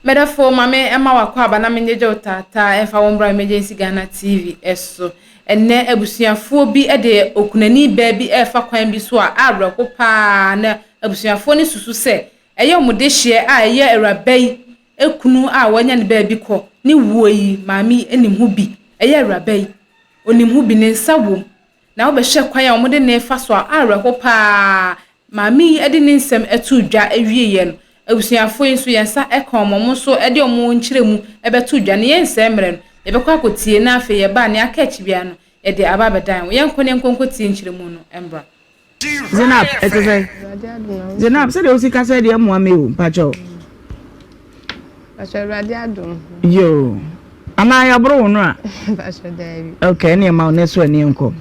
Medafo ma me mma w'akwaaba na menyegye wo taataa mfa wo mbra Emergency Ghana TV so. Ɛnnɛ abusuafoɔ bi de okunani baa bi refa kwan bi so a awerɛho paa na abusuafoɔ no susu sɛ ɛyɛ wɔn dehyeɛ a ɛyɛ awuraba yi kunu a wanya ne baabi kɔ ne wuo yi maame yi nim ho bi ɛyɛ awuraba yi onim ho bi ne nsa wom Na wobɛhwɛ kwan a wɔde no refa so a, awerɛho paa. Maame yi de ne nsɛm too dwa wieeɛ no, abusuafoɔ yi nso, yɛn nsa ka wɔn, wɔn nso de wɔn nkyerɛmu bɛtoo dwa. Na yɛnsɛe mmerɛ no, yɛbɛkɔ akɔtie na afei yɛba a, nea aka akyi biara no, yɛde aba abɛdan wo. Yɛnkɔ na yɛnkɔ nkɔtie nkyerɛmu no mmra. Zenab, ɛte sɛn? Zenab, sɛdeɛ wosi kasa yi deɛ mmoa me o, mpakyɛw. Mpakyɛw Awurade adom. Yoo. Anaa yɛaboro wo no a? Mpakyɛw daabi. Okay, ɛne ɛma wo ne so ɛne nkɔ.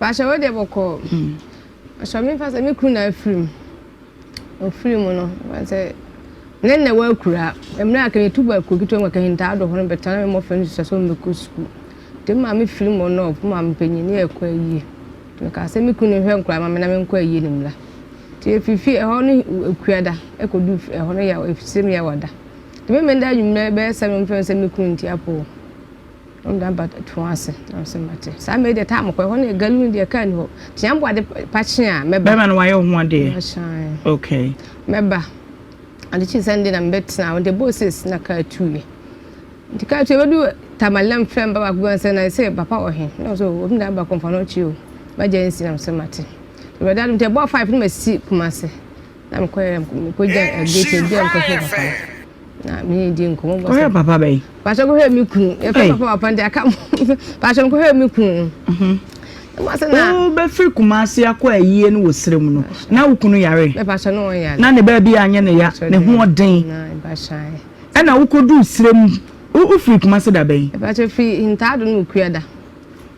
Mpakyɛw wo deɛ bɔkɔɔ. Mpakyɛw me fa sɛ me kunu na afiri mu. Ofiri mu no, sɛ ne na wakura. Mmerɛ a kɛnyɛ tuba kuro ketewa mu kɛnyɛ ntaa do hɔ no bɛtena na me mmɔfra no susua sɛ wɔn bɛkɔ sukuu. Nti me maame firi mu no, me maame panyin ne yɛkɔ ayie. Nti mekaa sɛ me kunu nhwɛ nkwadaa ma me na menkɔ ayie no mmra. Nti yɛfiri fie ɛhɔ no Kuada kɔduu ɛhɔ no yaw ɛfisem Yawada. Nti me menda anwummerɛ bɛyɛ sɛ no mfrɛ sɛ me kunu nti apo ɔmo da ba to ase na ɔsɛ mate. Saa mmerɛ deɛ taa mokɔ ɛhɔ no galu deɛ kaa ni hɔ. Nti yɛn ade pakye a mɛba. Bɛma no wayɛ wo ho adeɛ. Okay. Mɛba. Ade kye Sunday na mebɛtena hɔ nti ɛbɔɔ six na kaa tuiɛ. Nti kaa tuiɛ bɛdu Tamale na mefrɛ mba baako bi sɛ na ɛsɛ papa wɔ he na ɔsɛ obi na aba kɔmfa no akyi o magya nsi na mesɛ mate. Awurade adom nti ɛbɔɔ 5 na masi Kumase na mekɔyɛ mekɔgya gate ebi a mekɔhwɛ papa no na me ne di nkɔmmɔ bɔ sɛ papa bɛyi pakyɛ kɔhwɛ me kunu yɛfrɛ papa papa nti aka pakyɛ mekɔhwɛ me kunu mhm. Wobɛfiri Kumase akɔ ayie no wɔ serɛ mu no na wo kunu yare na ne baabi anyɛ ne ya ne ho ɔden ɛna wokɔduu serɛ mu wofiri Kumase da bɛn? Pakyɛ firi Ntaado no Okuada.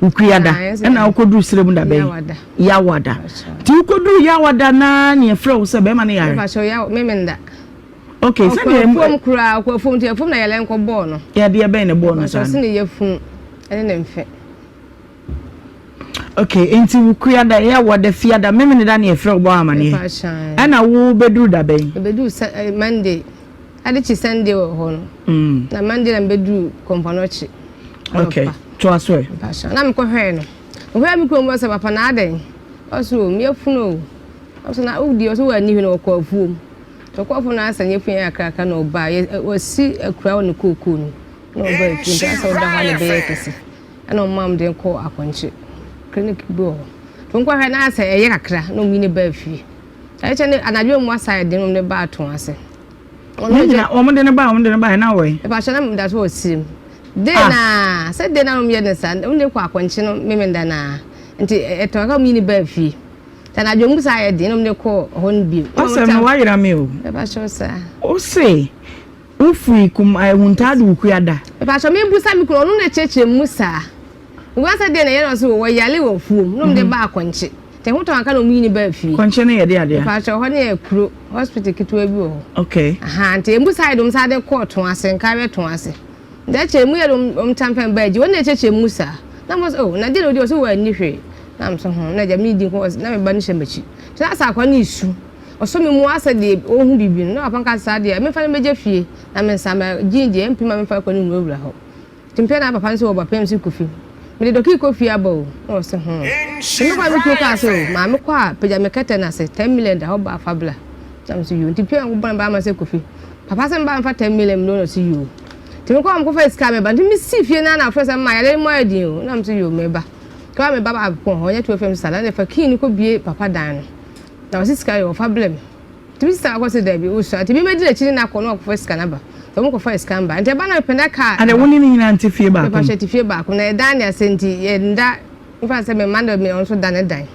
Wukuada ɛna wokɔduru serɛ mu da bɛn? Yawada. Nti wokɔduru Yawada naa ne yɛfrɛ wo sɛ bɛrima no yare? Memenda. Ok, sɛdeɛ afuom koraa, ɔkɔ afuom nti afuom na yɛlɛ nkɔ bɔɔ no. Yadeɛ bɛn na ɛbɔɔ no saa no? Ɔse ne yafunu ɛne ne mfe. Ok, nti Wukuada, Yawada, Fiada, Memeneda ne yɛfrɛ wo bɔ amaneɛ. Ɛna wo bɛduru da bɛn? Ɛbɛduru Monday. Ade kye Sunday wɔ hɔ no. Mm. Na Monday na mebɛduru Kɔmpanɔkye. Okay, toa so ɛ. Mpakyɛ, na mekɔhwɛɛ no. Mekɔhwɛɛ me kurom hɔ sɛ papa na adɛn? Ɔse o, me afunu o. Ɔse na wodi ɔse w'ani hwɛ na ɔkɔ afuom. Nti ɔkɔ afuom na asɛ nyɛ funu yɛ kakraka na ɔbaa. Wasi akura wɔ ne kookoo no. Na ɔbaa fie nti asɛ ɔda hɔ a na ɛbɛyɛ kɛse. Ɛna ɔmaa me de kɔɔ akɔnkye clinic bi wɔ hɔ. Nti mekɔhwɛ na asɛ ɛyɛ kakra na ɔmo yi ne baa fie. Ɛkyɛ ne anadwo mu asa yɛ den na ɔmo de baa to ase. Ne nyina wɔn de ne ba wɔn de ne ba yɛ na wɔ yi. Ɛpa hyɛ na da so wɔ sirim. De ah. na sɛ de na wɔn yɛ ne saa wɔn de kɔ akɔnkye no meme da na nti ɛtɔ aka wɔn yi ne ba fie. Sɛ anadwo mu saa yɛ den na wɔn de kɔ hɔ no bio. Asɛm no wayera me o. Ɛpa hyɛ saa. O se wofiri kum ahuntaa de wokua da. Ɛpa hyɛ me busa me kunu ɔno na kyerɛkyerɛ mu saa. Wura sɛ deɛ na yɛ na ɔsɛ wɔ yale wɔ fuom na wɔn de ba akɔnkye. Nti ɛho tɔ anka na ɔmo yi no baa fie. Kɔnkyɛ no yɛ de adeɛ? Mpakyɛw hɔ no yɛ kuro, hospital ketewa bi wɔ hɔ. Okay. Ahaa nti emu side ɔmo san de kɔɔ to ase, nkareɛ to ase. Nti akyire emu yɛ de ɔmo tamfɛn baa gyi, wɔn na ɛkyerɛkyerɛ mu saa. Na mo sɛ oh na deɛ na odi ɔsɛ wɔ anni hwee. Na mo sɛ ho na agya mi di nkɔ na me ba no hyɛ m'akyi. Nti na asɛ akwa no esu. Ɔsɔ me mu asɛ deɛ ɔhu biribi no. Na papa nka saa deɛ memfa no mmɛgya fie na me nsa ma gyin deɛ ɛmpem ma memfa akwa no nwurawura hɔ. Nti mepɛ na papa no sɛ ɔba pɛm sɛ kɔ fie. Mede dɔkii kɔ fie aba o. Na ɔse hmm. Nti mekɔ a me kunu kaa sɛ o maame kɔ a pagya me kɛtɛ no ase 10 million da hɔ ba fa bla. Na mese yoo. Nti pia nkɔbɔ ne ba ama sɛ kɔ fie. Papa sɛ mba mfa 10 million mbrɛ na ɔse yoo. Nti mekɔ a mekɔfa sika meba. Nti mesi fie no a na afrɛ sɛ mma yare no mu ayɛ den o. Na mese yoo meba. Nti ɔa meba ba abɛpɔn hɔ ɔnyɛ 12 fam sa na ne fa kii no kɔ bie papa dan no. Na ɔse sika yɛ ɔfa blɛ me. Nti me sista baako se dabi osua nti me medi n'akyi ne no akɔ na wakɔfa sika no aba. Nti ɔmo kɔfaa sika no bae. Nti ɛba na mepɛ na car Adɛ wo ne no nyinaa nte fie baako mu? Mepakyɛ yɛte fie baako mu na yɛdan ne ase nti yɛnda mfa no sɛ me mma no me ɔno nso da ne dan.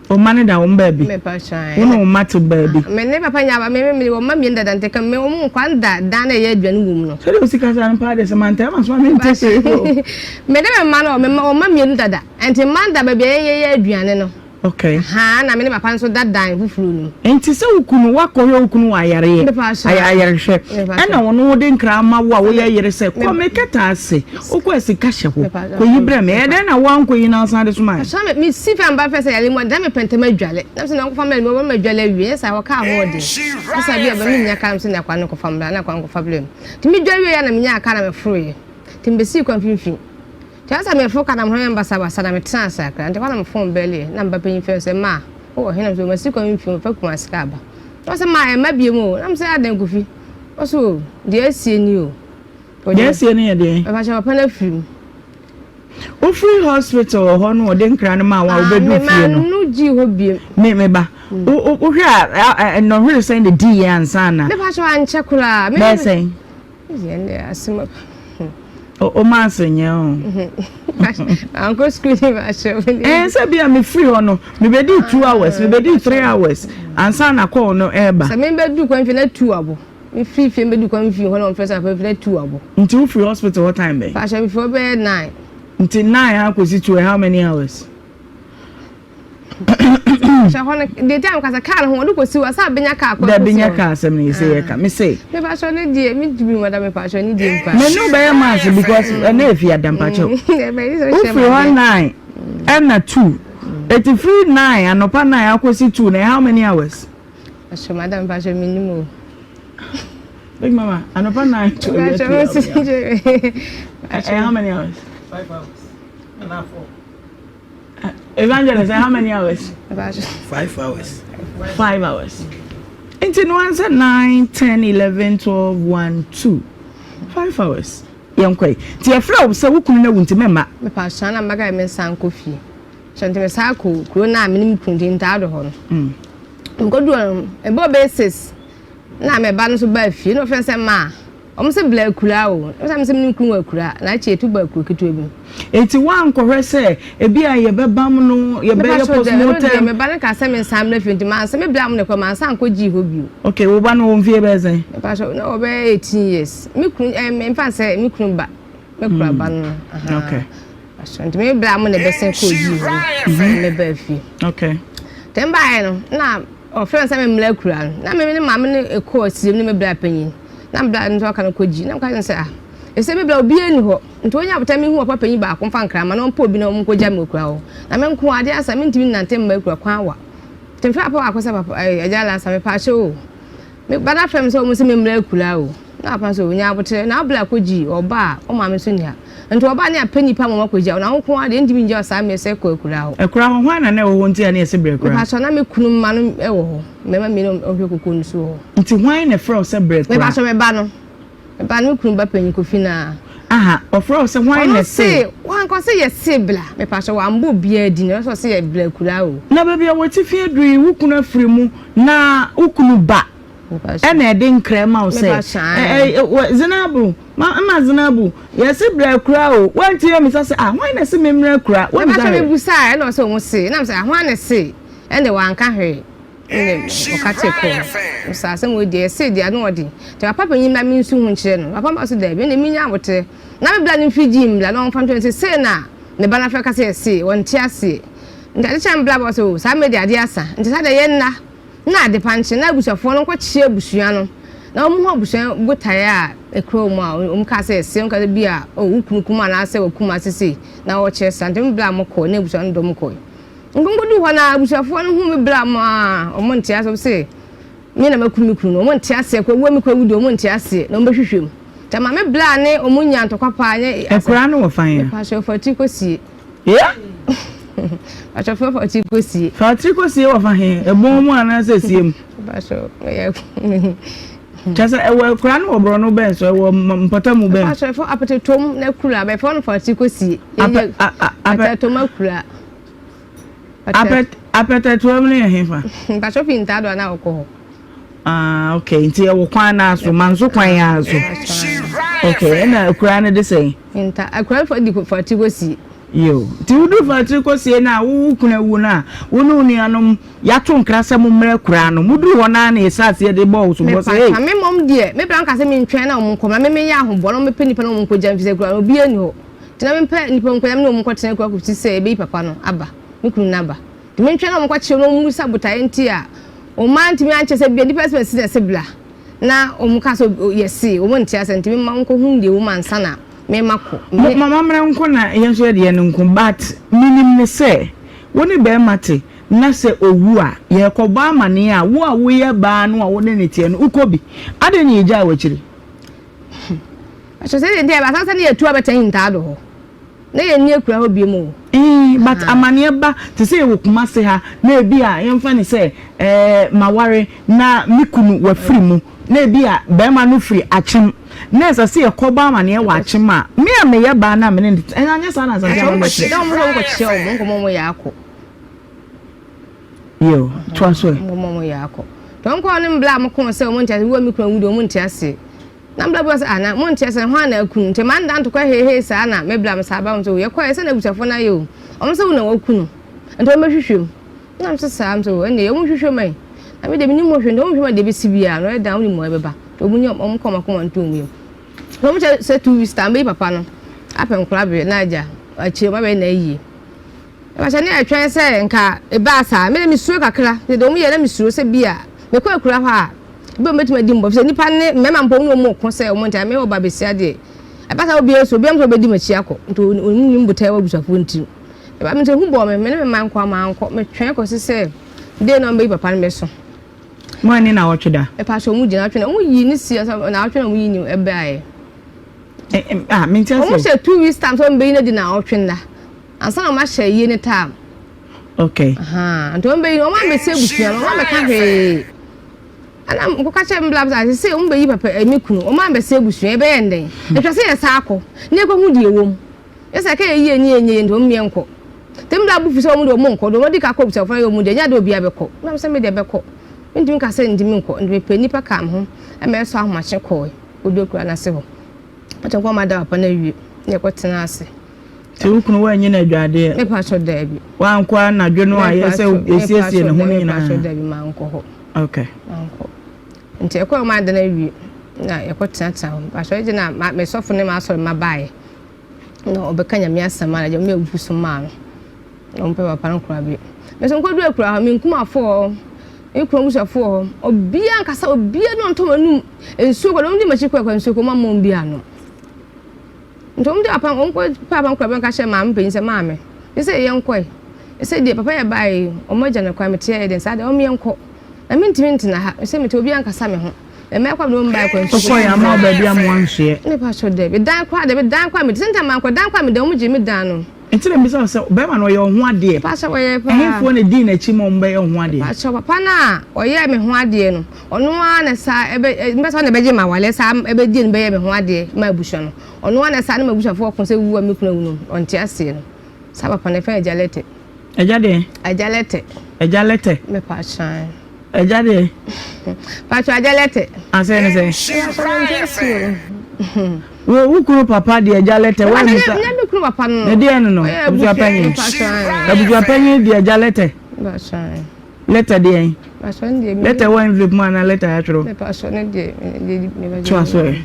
Wo mma no da wɔn baabi? Mepakyɛ ae. Wo ne wo mma te baabi? Me ne papa nyɛ aba me me mewɔ mma mmienu dada nti ka me wɔn nkwa no da dan na ɛyɛ aduane wɔ mu no. Sɛdeɛ wosi kasa no paa deɛ sɛ mantaa maso a mente hwee o. Me ne me mma no me mma wɔn mma mmienu dada nti mma no da baabi a yɛn yɛyɛ aduane no. Okay. Ahaa, na me ne papa nso da dan foforo no mu. Nti sɛ wo kunu, woakɔhwɛ wo kunu wɔ ayareɛ, ayarehwɛ, ɛna ɔno wode nkra ama wo a woyɛ yere sɛ kɔ me kɛtɛ ase, wokɔ a sika hyɛ hɔ, kɔyi brɛ me. Ɛyɛ dɛn na woankɔyi na wosan de somaeɛ? Ɔsoma me, mesi fam ba fɛ sɛ yare mu a, na mepɛ ntɛm adwale. Na mesɛ na ɔnkɔfa mmrɛ me, ɔbɛma madwale awie, nyɛ saa ɔkaa ho ɔden. Ɛsa bi a ɔbɛ mennya kaa, na mesɛ na akwa no kɔfa mmra, na akwa no kɔfa brɛ me. Nti medwale wieɛ a na menyaa kaa na meforoeɛ. Nti mebɛsii kwan mfimfini. Nti ansa mereforo kaa na me ho yɛ me basabasa na metenaa ase kakra. Nti ɛhɔ na me phone bɛleɛ na me ba panyin frɛ me sɛ, Ma, wowɔ he? Na mese, O masi kwan mfimfini, mefa Kumasi kaa ba. Na ɔse, Ma, ɛmma biom o. Na mese, Adɛn Kofi? Ɔse, O, deɛ asie ni o. Deɛ asie no yɛ deɛn? Mepakyɛ papa no afiri mu. Wofiri hospital wɔ hɔ no wɔde nkra no maa wo a wobɛduu fie no. Memaa no gyee hɔ biom. Me me ba, wohwɛ a nnɔnhwere sɛn na ɛdiiɛ ansa na? Mepakyɛ ankyɛ koraa. Bɛyɛ sɛn? O maths nyɛ o. Ankɔ school ni ma hyɛ. Ɛn sɛ bi a me firi hɔ no, me bɛ di 2 hours, me bɛ di 3 hours ansa na call no ɛɛba. Sɛ me bɛ du kwan fi na 2 abo. Me firi fie me bɛ du kwan fi hɔ na wɔn fɛ sɛ afɛ fi na 2 abo. Nti wo firi hospital hɔ time bɛn? Pahyɛ me firi hɔ bɛyɛ 9. Nti 9 akɔsi 2 how many hours? Hyɛ hɔ no deɛ gya mekasa kaa no ho ɔde kɔsi hɔ sɛ abɛnya kaa kɔ dabi nyɛ kaa asɛm no yɛsɛ yɛka me se mepakyɛ ne deɛ mentumi mada mepakyɛ ne deɛ mpa me ne wobɛyɛ maase because ɛna ɛfi ada mpakyɛ wofiri hɔ 9 ɛna 2 ɛti firi 9 anɔpa 9 akɔsi 2 na how many hours? Ahyɛ madam mpakyɛ menim o. Big mama anɔpa 9 to awia 2 hours. How many hours? 5 hours. Ana 4. Evangelist, how many hours? 5 hours. 5 hours. Nti no answer 9, 10, 11, 12, 1, 2. 5 hours. Yɛn kɔ yi. Nti yɛfrɛ wo sɛ wo kunu no awu nti mɛma. Mepa so na maka me nsa nkɔ fie. So nti me saa kɔ kuro na me ne me kunu nti ntaa do hɔ no. Mm. Nkɔdu hɔ no, ɛbɔ bɛyɛ 6 na me ba no so baa fie na ɔfrɛ sɛ ma. Wɔn se bla akuraa o. Ɛna me se me ne me kunu wɔ akuraa na akyire yɛtu baa kuro ketewa bi mu. Enti woankɔhwɛ sɛ ebia yɛbɛbam no, yɛbɛyɛ post mortem? Ɛno deɛ me ba no kaa sɛ mensan mmra fie nti mansan, me bla mo na ɛkɔɛ mansan ankɔ gyii hɔ bio. Okay, wo ba no wɔ mfie bɛyɛ sɛn? Mepakyɛw, na ɔbɛyɛ 18 years. Me kunu, ɛɛ memfa nsɛ me kunu ba, me kura ba no no. Ahaa. Okay. Mepakyɛw, nti me bla mo na ɛbɛsen kɔɔ gyii hɔ no, na mebaa fie. Okay. Nti mebaeɛ no, na Ɔfrɛɛ me sɛ memmra akuraa no. Na me ne maame no kɔɔ sirem ne me bra panyin. Na me bra no nso aka no kɔgyi. Na meka kyerɛ no sɛ, ah, ɛsɛ me bra obiara nni hɔ. Nti ɔnya abotan mehu ɔpa panyin baako mfa nkra ma na ɔmpɛ obi na ɔnkɔgya me akura hɔ. Na me nko adeɛ asa mentumi nnante mma akura kwan wa. Nti mefrɛɛ papa baako sɛ papa, eh, agya Lasa mepaakyɛw o. Me ba no afrɛ me sɛ wɔn sɛ memmra akuraa o. Na papa nso ɔnya aboterɛ. Na wo bra kɔgyi ɔba a, wo maame nso nni ha. Nti ɔba a ne apɛ nnipa ma wɔakɔgya wo. Na wo nko ara deɛ ntumi ngya wo saa mmerɛ sɛ kɔ akuraa hɔ. Akuraa hɔ, hwan na na ɛwɔ hɔ nti a na yɛse brɛ akuraa? Mepakyɛw, na me kunu mma no wɔ hɔ. Mmarima mmienu a wɔhwɛ koko no so wɔ hɔ. Nti hwan na ɛfrɛ wo sɛ brɛ akuraa? Mepakyɛw, me ba no. Me ba no, me kunu ba panyin Kofi no ara. Aha, ɔfrɛ wo sɛ hwan na ɛse? Ɔno se, wanka ɔse yɛse bra. Mepakyɛw, wambɔ obiara din, ɔno sɛ ɔse yɛ bra akuraa o. Na baabi a w'atifi aduru yi, wo kunu afiri mu, na wo kunu ba ɛna ɛde nkra ma wo sɛ, Zinabu, ma ma Zinabu, yɛse bra akuraa o, woantumi ammisa sɛ, ah, hwan na ɛse memmra akuraa? Woammisa hwee? Mepakyɛw, mebusae, ɛna ɔse ɔmo se, ɛna mesɛ, ah, hwan na ɛse? Ɛnde wanka hwee. Ɛnna ɔka kyerɛɛ kɔɔ no. Ɔsaa asɛm wei deɛ, ɛsee deɛ ano ɔden. Nti papa panyin mmra mensu ho nkyerɛ no. Papa mma so daabi, ɛnna menya aboterɛ. Na me bra no mfiri gyii mmra na ɔmfa nto no sɛ sei na ne ba no afrɛ ka sɛ ɛsee, ɔnte aseɛ. Nti ade kyɛɛ me bra ba ɔsɛ o, saa mmerɛ deɛ adeɛ asa. Nti saa deɛ yɛnna na adepa nkye na abusuafoɔ no nkɔkyea abusua no na wɔn hu abusua botaeɛ a ɛkura wɔn a wɔn kaa sɛ ɛsee, wɔn kaa sɛ bi a o wo kunu kum anaasɛ wakum ase sei na wɔkyerɛ saa. Nti me bra mo kɔɔ ne abusua no dɔm kɔe. Nkonko duu hɔ na abusuafoɔ no huu me bra mu a, wɔn nte aseɛ, wɔn se me na maku me kunu no, wɔn nte aseɛ, kɔ awuo me kɔ awu deɛ wɔn nte aseɛ, na wɔn bɛhwehwɛ mu. Nti ama me bra ne wɔn nya ntɔkwa paa nyɛ asɛ. Akuraa no wɔ fan a? Mepakyɛw fa tiri kɔ sie. Yeah? Mepakyɛw fa tiri kɔ sie. Fa tiri kɔ sie wɔ fa he? Ɛbɔn mu anaasɛ sie mu? Mepakyɛw meyɛ. Kyɛ sɛ ɛwɔ akuraa no wɔ borɔno bɛn so, ɛwɔ mpɔtamu bɛn? Mepakyɛw fa apetetom na akura, bɛfrɛ no fa tiri kɔ sie. Apɛ a a apɛ. Apetetom akura. Apɛtɛtoam no yɛ hefa? Mpakyɛw fi Ntaado a na wokɔ hɔ. Ah, okay. Nti ɛwɔ kwan no so, manso kwan ara so. Okay, ɛna akuraa no de sɛn? Nta, akuraa no fa di Fatiri kɔsie. Yo, nti wodu Fatiri kɔsie no a, wo wo kunu awu no a, wo ne wo nuanom yɛato nkra sɛ mommrɛ akuraa no. Moduru hɔ no ara na yɛhyɛ aseɛ de bɔɔ wo soboɔ sɛ, hey. Mepa, me mmom deɛ, me bra nka sɛ mentwɛn na wɔn nkɔ, na me menyɛ ahoboa na wɔmmɛpɛ nnipa na wɔn nkɔgya mfiri sɛ akuraa no obiara nni hɔ. Nti na mempɛ nnipa nkɔgya me ne wɔn nkɔtena akuraa kɔsi sɛ yɛbɛyi papa no aba, me kunu no aba. Nti mentwɛn na wɔnkɔkyere no wɔmmisa botaeɛ nti a wɔn antumi ankyɛ sɛ bia nipa sɛ si na ɛsɛ bla na wɔn ka sɛ yɛse wɔn nte asɛ nti mema wɔnkɔhu deɛ wɔm ansa na mema kɔ. Mo amammerɛ nko na yɛn nso yɛde yɛn nko but menim ne sɛ wo ne barima te na sɛ owu a yɛrekɔbɔ amaneɛ a wo a woyɛ baa no a wo ne no teɛ no wokɔ bi adɛn na yɛgyaa wo akyiri? Ɛkyerɛ sɛ deɛ nti a ɛba saa sɛ ne yɛtu abɛtɛn ntaado hɔ. Na yɛn nni akura hɔ biom o. Eeh but amaneɛ ba te sɛ yɛwɔ Kumasi ha na ebi a yɛmfa no sɛ eh maware na me kunu wafiri mu na ebi a barima no firi Akyem na ɛsɛ sɛ yɛkɔbɔ amaneɛ wɔ Akyem a me a meyɛ baa no a me ne no te ɛnyɛ anyɛ saa na Asante amammerɛ kyerɛ. Na wɔn sɛ wɔn kɔkyekyɛ wɔn nkɔmɔ wɔn yɛ akɔ. Yo toa so ɛ. Nkɔmɔ wɔn yɛ akɔ. Tɔn kɔɔ ne mbla a mo kɔn sɛ wɔn nte ase wuwa mi kunu awu de wɔn nte ase. Na mbra bua sɛ, Ana monte ase na hwan na aku no? Nti manda ntokwa heihei saa na me bra me saa ba wɔn sɛ, O yɛkɔɛ sɛ na abusuafoɔ no ayɛ o, wɔn sɛ wo na waku no, nti wɔn bɛhwehwɛ mu. Na me sɛ saa, me sɛ o ɛnneɛ wɔn hwehwɛ mu ɛ, na me deɛ menim ho hwee, nti wɔn hwehwɛ mu a deɛ ɛbɛsi biara no ɛyɛ dan wɔn de mmuaeɛ bɛba, nti wɔn nyɛ wɔn kɔ wɔn akoma nto wɔn yam. Na wɔn kyɛ sɛ 2 weeks time bɛyi papa no apɛ nkora bere na agya akyire wɔn abɛyɛ na ayie. Ɛbɛhyɛ ne ɛtwɛn sɛ nka ɛbaa saa. Me de mesuro kakra. Sɛ deɛ wɔn yɛ na mesuro sɛ bi a mekɔ akura hɔ a ebi wɔn bɛtumi adi mbɔ sɛ nipa ne mmarima mpo wɔn ne wɔn ko sɛ wɔn nti me ɔba besia deɛ ɛba saa obiara so obiara nso ɔbɛdi m'akyi akɔ nti wɔn nim botae wɔ abusuafoɔ nti ɛba me nti ehu bɔɔ me me ne me mma nko ama ankɔ metwɛn kɔsi sɛ dee na wɔn bɛyi papa no mɛso. Mo ani na wɔtwe da. Ɛpa so wɔn gyina atwe na wɔn yi ne si na atwe na wɔn yi ne ɛbɛɛ. Ah, me nti ase. Wɔn hyɛ 2 weeks time sɛ wɔn bɛyi no di na ɔtwe nda. Ansa na wɔahyɛ ayie no time. Okay. Ahaa, nti wɔn bɛyi wɔn abɛsi abusua no, wɔn abɛka hwee. Ɛna nkɔka kyerɛ mbla sɛ sɛ wɔn bɛyi papa ɛmi eh, kunu, wɔn abɛsi abusua ɛbɛyɛ ndɛn. Hmm. Etwa sɛ yɛ saa akɔ, na yɛkɔ hu deɛ ɛwɔ mu. Yɛ sɛ ɛka yɛ yie ne yɛ nyɛ yie nti wɔn mmea nkɔ. Nti mbla bu fi sɛ wɔn deɛ wɔn nkɔ, deɛ wɔn adi ka kɔ abusuafoɔ yɛ wɔn deɛ ɛnyɛ adeɛ obiara bɛkɔ. Mbla sɛ me deɛ bɛkɔ. Mentumi nka sɛ ntumi nkɔ, nti mepɛ nnipa kaa me ho ɛma ɛsɔ ahomakye kɔɛ, kɔdu akura no ase hɔ. Ɔkyɛ nkɔ ma da papa no awie, na yɛkɔtena ase. Nti wo kunu woanyi no adwadeɛ? Me patrɔ daabi. Wankɔ anadwo no a yɛ sɛ yɛsiesie ne ho no nyinaa? Me patrɔ daabi mankɔ hɔ. Okay. Mankɔ. Nti ɛkɔ a wɔn adan awie na yɛkɔ tenatena hɔ. Patrɔ egye na ma me sɔfo ne m'asɔre mma baeɛ na ɔbɛka nyame asɛm a na gye wɔn abufu so maa no. Na wɔn pɛ papa no koraa bi. Me nso nkɔdu akura hɔ me nkumafo wɔ hɔ me kunu abusuafo wɔ hɔ obiara nkasa obiara ne ɔntɔ m'anum nsuo kɔ na wɔn di m'akyi kɔ ɛkɔ nsuo kɔ wɔn ama wɔn bi ano. Nti wɔn de apam wɔn kɔ pɛ apam kora bɛka kyerɛ maame panyin sɛ maame ne sɛ yɛn kɔe sɛ deɛ papa yɛ baa yi wɔn agya no kwan mete yɛ den saa deɛ wɔn yɛn kɔ na me ntumi ntena ha sɛ mete obi ankasa me ho mɛmɛ kɔ abɛn baa kɔ nsu. Ɔkɔ yɛ ama baabi ama wɔn nsoɛ. Ne pa so dɛ dan kora dɛ dan kora mete sɛ nta mankɔ dan kora meda wɔn gye me dan no. Nti na mbisa wo sɛ bɛrima no ɔyɛ wo ho adeɛ? Pakyɛ ɔyɛ paa. Ɛhefoɔ na edii n'akyi ma wɔn bɛyɛ wo ho adeɛ? Pakyɛ papa no a ɔyɛɛ me ho adeɛ no ɔno ara na saa ɛbɛ mpɛ sɛ ɔno na ɛbɛgye m'awaleɛ saa ɛbɛdie no bɛyɛ me ho adeɛ ma abusua no ɔno ara na saa ne m'abusuafoɔ ko sɛ wu a me kunu awu no ɔnte aseɛ no saa papa no yɛfrɛ no Agya Lɛtɛ. Agya deɛn? Agya Lɛtɛ. Agya Lɛtɛ. Mepakyɛ. Agya deɛ. Pakyɛ agya lɛtɛ. Asɛ ne sɛ. Wo wo kunu papa deɛ agya lɛtɛ wa musa. Nyɛ mi kunu papa no. Ne deɛ no no. Abusua panyin. Abusua panyin deɛ agya lɛtɛ. Lɛtɛ deɛ. Lɛtɛ wɔ envelope mu anaa lɛtɛ ayatwerɛ. To aso ɛ.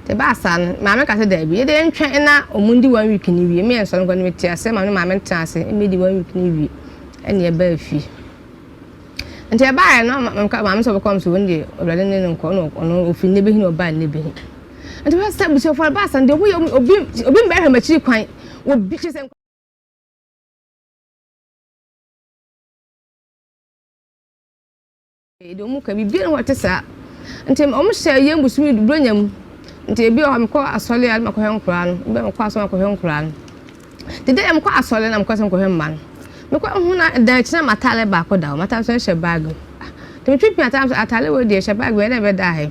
Te ba saa no maame ka sɛ daabi yɛde yɛntwɛn na ɔmo ndi one week ni wie me yɛ nsɔre nkɔ no mete ase maame maame ntena ase mmedi one week ni wie ɛne ɛbaa fie. Nti ɛbaeɛ no maame sɛ ɔbɛkɔ nso wɔn deɛ awurade ne no nkɔ na ɔno ofi ne bɛhi na ɔbaa ne bɛhi. Nti wɔn sɛ abusuafoɔ no baasa deɛ wɔn yɛ obi obi mbɛhwɛ m'akyiri kwan obi kyerɛ sɛ. Deɛ wɔn ka biribiara nni hɔ a ɛte saa. Nti wɔn hyɛ yɛn bosome buronya mu. Nti ebi wɔ hɔ a mekɔ asɔre a na makɔhwɛ nkwadaa no, ebi wɔ hɔ a mekɔ asɔre a makɔhwɛ nkwadaa no. Nti da a mekɔ asɔre na mekɔ sɛ mekɔhwɛ mma no, mekɔ hu na dan akyi na m'ataare baako da hɔ, m'ataare nso hyɛ bag mu. Ah, nti metwe pin ataare ataare wei deɛ ɛhyɛ bag mu ɛyɛ dɛ ɛbɛda ha yi.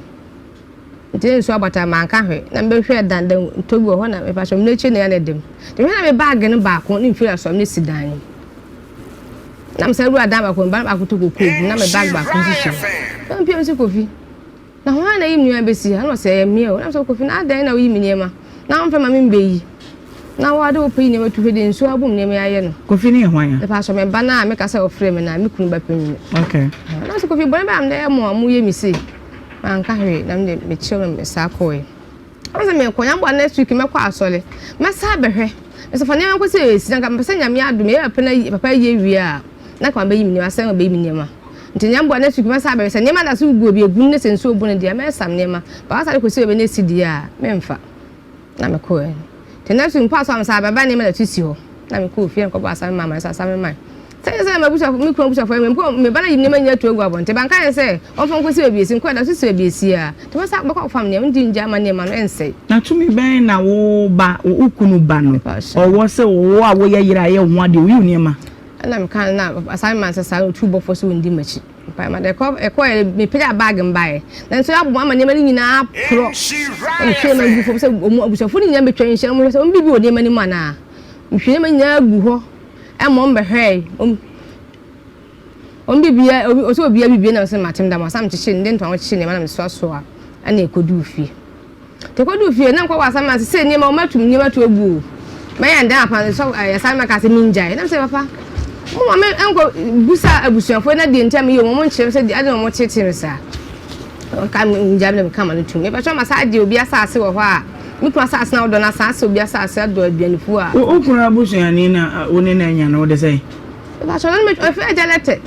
Nti na nsuo abɔ taa manka hwee na mebɛhwɛɛ dan dan ntɔ bi wɔ hɔ na mepa kyɛw m'akyi na ɛyɛ na ɛda mu. Nti mehwɛ na me bag no baako ne mfiri asɔre no si dan no mu. Na mesan wura dan baako mu, ba no baako tɔ kokoo gu mu na me bag baako nso si hɔ. Na mepia me sɛ Kofi, na hwan na ayi me nneɛma bɛsi ha? Na ɔsɛ ɛyɛ me o. Na mesɛ Kofi, na adɛn na woyi me nneɛma na womfrɛ ma membɛyi? Na wo ade wopɛ yi nneɛma tu hwɛ de nsuo abom nneɛma yi ayɛ no. Kofi ne yɛ hwan a? Mepa so me ba no a meka sɛ ɔfrɛ me no a me kunu ba panyin. Okay. Na mesɛ Kofi bɔne bɛn na mede ayɛ mo a moyɛ me sei? Manka hwee na mede mekyerɛw na mesan kɔe. Ɔsɛ mekɔ nyamboa next week mɛkɔ asɔre. Mɛsan abɛhwɛ. Nso fa nneɛma kɔsi baabi esi na nka mepɛ sɛ Nyame adom yɛ papa no papa yɛ wie a na nka mabɛyi me nneɛma asɛn mabɛyi me nneɛma. Nti Nyame boa next week mɛsan abɛhwɛ sɛ nneɛma da so gugu baabi egu no ne sɛ nsuo bu no deɛ a mɛsam nneɛma. But wasa de kɔsi baabi na esi deɛ a memfa. Na mekɔɛ. Nti next week mepaa so a mesan aba nneɛma da so si hɔ. Na mekɔɔ fie na mekɔbɔɔ asame maa maame sɛ asame mae. Sɛdeɛ sɛ m'abusuafo me kunu abusuafo yɛ me mpo me ba no ayi nneɛma nyinaa atu agu abɔnten ba nka yɛn sɛ ɔmfa nkɔsi baabi esi nkɔ ɛda so si baabi esi a nti mɛsa bɛkɔ akɔfam nneɛma nti ngya ma nneɛma no ɛnsɛe. Na tumi bɛn na wo ba wo kunu ba no ɔwɔ sɛ wo a woyɛ yere a ɛyɛ wo ho adeɛ oyi wo nneɛma? Ɛna meka no na asan ma sɛ saa na otu bɔfoɔ sɛ ɔndi m'akyi mpae ma ɛkɔ ɛkɔɛ mepagya baage no baeɛ nanso abom ama nneɛma no nyinaa porɔ na mehwie nneɛma no gu fam sɛ wɔn abusuafoɔ no nyinaa bɛtwa nhyia na wɔhwɛ sɛ wɔn biribi wɔ nneɛma no mu anaa mehwie nneɛma nyinaa gu hɔ ɛma wɔn bɛhwɛe wɔn wɔn biribiara obi ɔsɛ obiara biribiara na ɔsɛ matem da mo asam kyekyere ne de ntoma kyekyere nneɛma na mesoasoa ɛna ɛkɔduu fie. Nti ɛkɔduu fie na mekɔbɔ asɛm ase sɛ nneɛma wɔn atum nneɛma to agu o. Mɛyɛ ndɛn apa sɛ ɛyɛ saa mɛka sɛ mengyae. Na mesɛ papa mo ma me nkɔ busa abusuafoɔ na deɛ nti a meyɛ wɔn nkyerɛ me sɛ deɛ ade na wɔn tetee me saa. Ɔka ngyae me na meka ma no tum. Mepɛ sɛ ɔma saa gye obi asase wɔ hɔ a me kunu asase na wodɔ no asase obi asase adɔ aduanefuo a. Wo kunu abusuani na wo ne no anya no wode sɛn? Mepakyɛw no me ɔfrɛ agya lɛtɛ.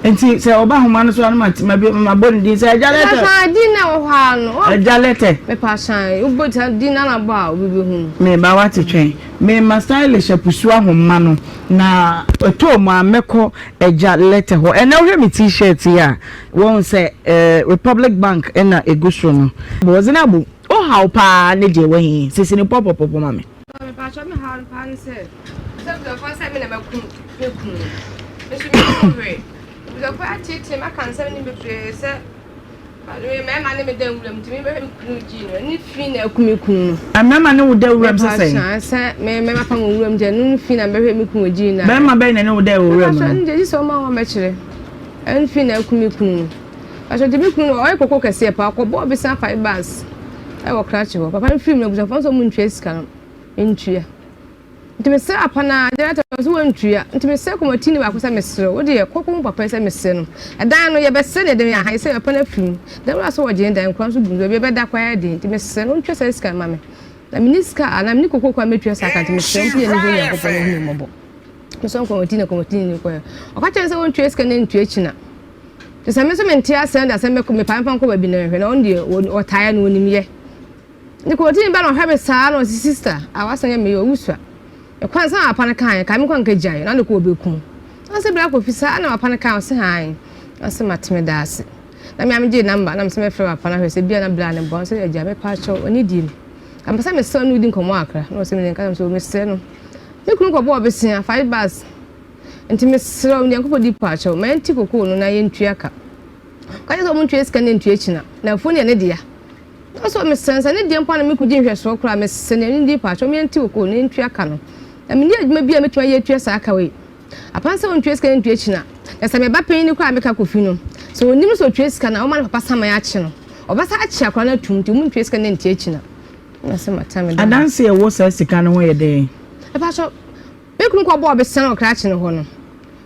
Nti sɛ ɔba ahoma no so a no ma ma bɔ ne din sɛ agya lɛtɛ. Mepakyɛw din na ɛwɔ hɔ ara no. Agya lɛtɛ. Mepakyɛw wobɔ saa din na na bɔ a obi bɛ hu no. Me ba wate twɛn. Me ma stylish apusu ahoma no na ɛtɔɔ mu a mɛkɔ agya lɛtɛ hɔ. Ɛnɛ wohwɛ me t-shirt yi a wɔn sɛ eh, Republic Bank ɛna egu so no. Ɔzenabu, wo haw paa ne deɛ wahi sisi no pɔpɔpɔpɔ ma me. Mepakyɛw me haw no paa ne sɛ. Sɛ abusuafoɔ sɛ me na makum me kunu no, me nso mennim hwee. Abusuafoɔ ateetee me aka nsɛm no bebree sɛ mmarima ne me da nwuram nti mebɛhwɛ me kunu gyii no ɛne fi na aku me kunu no. Mmarima ne wo da wuram sɛ sɛn? Mepa sɛ me mmarima pam wuram nti ɛno ne fi na mebɛhwɛ me kunu gyii no. Barima bɛn na ne wo da wɔ wuram no? Mepa ɛno deɛ gye sɛ ɔma wɔn bɛkyerɛ. Ɛno fi na aku me kunu no. Mepa nti me kunu no ɔyɛ koko kɛseɛ paa ɔkɔbɔɔ besa 5 bars ɛwɔ krakye hɔ. Papa no firi mu no abusuafoɔ nso ɔmo ntua sika no ntua. Nti mesrɛ apa no ara, gyɛnɛta ɔse wantua, nti mesrɛ kɔmatini baako sɛ mesrɛ wo deɛ kɔ kɔhu papa yi sɛ mesrɛ no, ɛdan no yɛbɛsrɛ no yɛde aha yi sɛ papa no afiri mu, dan wura sɛ ɔgye ne dan nkura nso gu mu, baabi yɛbɛda koraa yɛ den, nti mesrɛ no ɔntua saa sika no ma me, na menni sika anaa menni kokoo koraa mɛtua saa ka nti mesrɛ ɔmpɛ yɛn ne Nyankopɔn na ɔhu me mmɔbɔ. Mesrɛ kɔmatini na kɔmatini no kɔɛ, ɔka kyerɛ no sɛ ɔntua sika no ntua kyina, nti sɛ me nso mente aseɛ na ɔde asɛm bɛkɔ mepa mfa nkɔ baabi na nhwɛ na ɔno deɛ ɔtaeɛ no ɔnim yɛ. Ne kɔntini ba na ɔhwɛ me saa na ɔse sister a w'asɛm yɛ me yɛ owu sua ɛkwan sɛ papa no kaeɛ nka me nkɔ nka gyae na ɔde kɔ ɔbɛku na ɔse bra kofi saa na papa no kaeɛ ɔse hae ɔse mate me da ase na me a megyee number na mese mɛfrɛ papa no ahwɛ sɛ bia na bra ne bɔ ɔse agya mepa kyɛw ɔne die no ka mepɛ sɛ mesrɛ no wodi nkɔmmɔ akra na ɔse mene nka sɛ mesrɛ no me kunu kɔbɔɔ bosea 5 bars nti mesrɛ wo Nyankopɔn di pa kyɛw ma yɛnte kokoo no na yɛntua ka ka kyerɛ sɛ ɔmo ntua sika no ntua kyina na afuo no yɛ ne dea Nanso mesrɛ no sɛ ne deɛ mpo a na mekɔgye nhwɛsoɔ koraa, mesrɛ no ɛno nti paatwɔ me nte okoo na ntua ka no. Na menni adwuma biara a mɛtumi ayɛ atua saa ka wei. Apan sɛ ɔntua sika no ntua kyina. Na sɛ me ba panin no koraa a meka Kofi no, sɛ ɔnim sɛ ɔtua sika no a, ɔma ne papa saman akye no. Ɔbɛsan akye akwadaa no atum nti ɔmu ntua sika no ntia kyina. Na sɛ mata me da. Adanse a ɛwɔ saa sika no ho yɛ dɛn? Mepaatwɔ, me kunu kɔbɔɔ bese no wɔ krakye no hɔ no.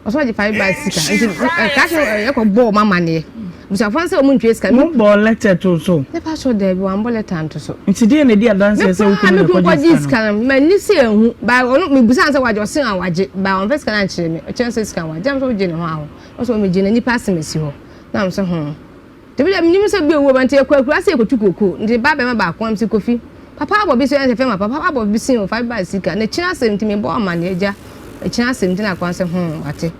Ɔsɛ ɔgye five bags sika nti krakye no yɛkɔ bɔɔ ɔmo amaneɛ abusuafoɔ no sɛ ɔmo ntua sika. Mo bɔɔ lɛtɛ to so. Ne pa so daabi wɔn bɔ lɛtɛ anto so. Nti deɛ na edi adanseɛ sɛ wo kunu na ɛkɔgye sika no. Me kura me kunu kɔgye sika no m'ani si ehu ba ɔno me busa sɛ wagye ɔse a wagye ba wɔn fɛ sika no ankyerɛ me ɔkyerɛ sɛ sika wagye am sɛ ɔgye ne ho aho ɔsɛ ɔmo gye na nipa asɛm esi hɔ na am sɛ ho. Dabi da menim sɛ bi owuo ba nti yɛkɔ akura sɛ yɛkɔtu kookoo nti ba bɛma baako am sɛ Kofi papa abɔ bi so ɛnsɛ fɛma papa abɔ bi sin o fa ba sika na kyina asɛm nti mebɔ amaneɛ agya ɛkyina asɛm nti na akwan sɛ ho wate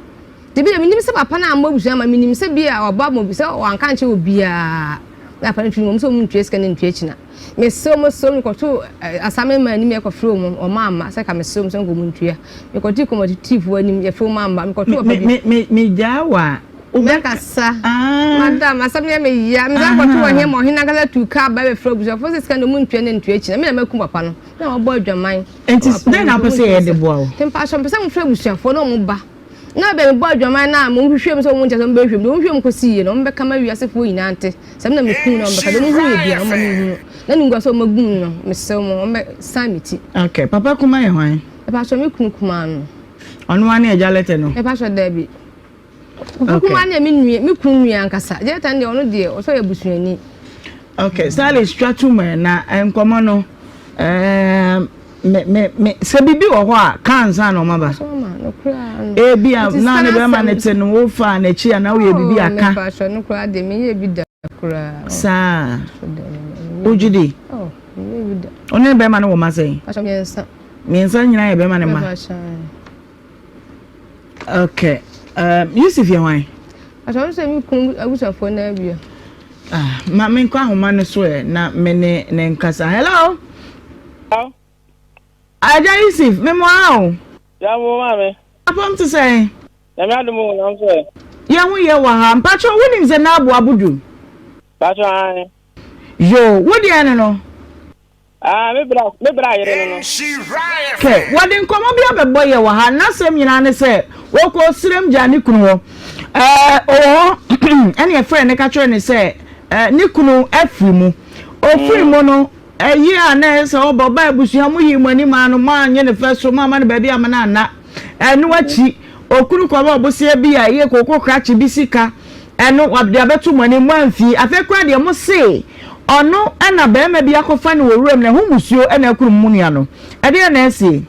Dabi da menim sɛ papa no ammɔ abusua ama menim sɛ bi a ɔbɔ ama obi sɛ wanka nkyerɛ obiara na papa no firi mu sɛ ɔmu ntua sika no ntua kyina mesrɛ mo srɛ mo kɔto asame ma anim yɛkɔfrɛ ɔmu ɔma amma sɛ ka mesrɛ mo sɛ nka ɔmu ntua mekɔto kɔmɔtifoɔ anim yɛfrɛ ɔmu amma mekɔto papa bi megyaa wa Mɛkasa. Madam, asɛm no yɛ me ya. Mesan kɔto ɔhene ma ɔhene ankasa tuu kaa ba bɛfrɛ abusuafoɔ sɛ sika no ɔmu ntua na ntua akyi na me na makum papa no. Na wabɔ adwaman. Nti dɛn na wopɛ sɛ yɛyɛ de boa wo? Nti mpakyɛw mepɛ sɛ mofrɛ abusuafoɔ na wɔn ba. Na baabi a mebɔ adwaman no a mo hwehwɛ mu sɛ wɔn nkyɛ sɛ wɔn bɛhwehwɛ mu. Deɛ wɔn hwehwɛ mu kɔsi yie no wɔn bɛka ma wiasefoɔ nyinaa nte. Sɛ me na mekum no a wɔn bɛka. Deɛ wɔn hu yɛ biara wɔn ma menhunu. Na nimguaseɛ a wɔn agu me no mesrɛ mo wɔn bɛ san me ti. Okay, papa kuma yɛ hwan? Mepakyɛw me kunu kumaa no. Ɔno ara ne agya lɛtɛ no? Mepakyɛw daabi. Kofi kumaa deɛ me nua me kunu nua ankasa Jonathan deɛ ɔno deɛ ɔsɛ ɔyɛ busuani. Okay, Sally twa to mu na nkɔmɔ no ɛɛm. Me me me sɛ biribi wɔ hɔ a ka ansa na ɔma ba. Ebi a na ne bɛrima ne te no wofa n'akyi anaa woyɛ biribi a ka. Saa. Wogye di? Wo ne bɛrima no wɔ mma sɛn? Mmiɛnsa nyinaa yɛ bɛrima ne mma. Okay. Um, Yusuf yɛ hwan? Asɔre sɛ me kunu abusuafoɔ no abia. Ah, ma menkɔ ahoma no so ɛ na me ne ne nkasa. Hello? Hello? Agya Yusuf, me mmoa o. Ya mo maame. Apam te sɛn? Nyame adom o, na nso ɛ? Yɛn ho yɛ wɔ ha. Mpakyɛw wonim sɛ na aboa budu? Mpakyɛw ae. Yoo, wo deɛ ne no? Ah, me bra, me bra yere no no. Kɛ, wɔde nkɔmmɔ bi abɛbɔ yɛ wɔ ha. N'asɛm nyinaa ne sɛ, ɔkɔɔ serem gyaa ne kunu hɔ. Ɛɛ, ɔwɔ hɔ, ɛne ɛfrɛɛ no ka kyerɛɛ no sɛ, ɛɛ, ne kunu afiri mu. Ɔfiri mu no, ɛyi a na ɛyɛ sɛ ɔba, ɔbaa abusua, mo yii mo ani maa no, moannye no fɛ so, moamma no baabi amma no anna. Ɛno akyi, okunu kɔbɔɔ bosea bi a ɛyɛ kooko krakye bi sika. Ɛno, wɔde abɛto mo anim, moamfii. Afei koraa deɛ, mose ɔno na barima bi akɔfa no wɔ wuram na ɛho mmusuo na akunu mo nua no. Ɛdeɛn na asie?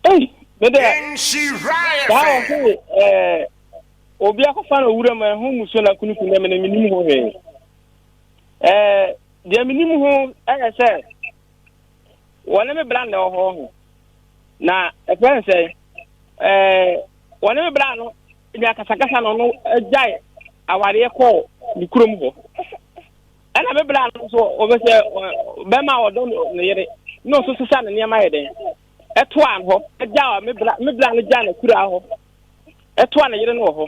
Ei, me deɛ, saa wɔse ɛɛ, obi akɔfa no wɔ wuram ɛho mmusuo na akunu kunu deɛ, me deɛ mennim ho hwee. Ɛɛ, deɛ menim ho ɛyɛ sɛ, wɔne me bra na ɛwɔ hɔ ho. Na ɛfrɛ no sɛ, ɛɛ, wɔne me bra no nya akasakasa na ɔno gyae awareɛ kɔɔ ne kurom hɔ. Ɛna me bra no nso ɔbɛsɛ bɛrima a ɔdɔ ne yere na ɔnso sesa ne nneɛma yɛ dɛn ɛtoa hɔ gya me bra me bra no gya ne kura hɔ ɛtoa ne yere no wɔ hɔ.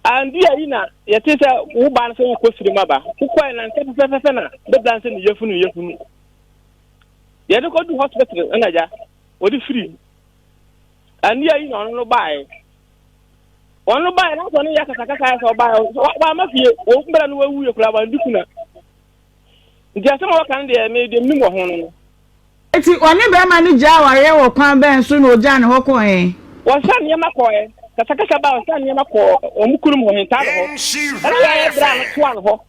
Andi ayi na yɛte sɛ wo ba no sɛ wokɔ sirim aba wokɔɛ na nsɛ fɛfɛfɛ na me bra no sɛ ne yafunu yafunu yɛde kɔdu hospital ɛna gya wɔde firi Ɛnde ayi na ɔno no baeɛ. Ɔno no baeɛ na sɛ ɔno yɛ akasakasa yɛ sɛ ɔbaeɛ wama fie wɔn mbra no wawu yɛ koraa wɔn kuna. Nti asɛm a wɔka no deɛ me deɛ menim wɔ ho no no. Eti ɔne bɛrima no gyaa awareɛ wɔ kwan bɛn so na ɔgyaa ne hɔ kɔɔɛ? Wɔsan nneɛma kɔɔɛ. Kasakasa baa wɔsan nneɛma kɔɔ wɔn kurom hɔ Hentado hɔ. Ɛna yɛayɛ bra no toa no hɔ.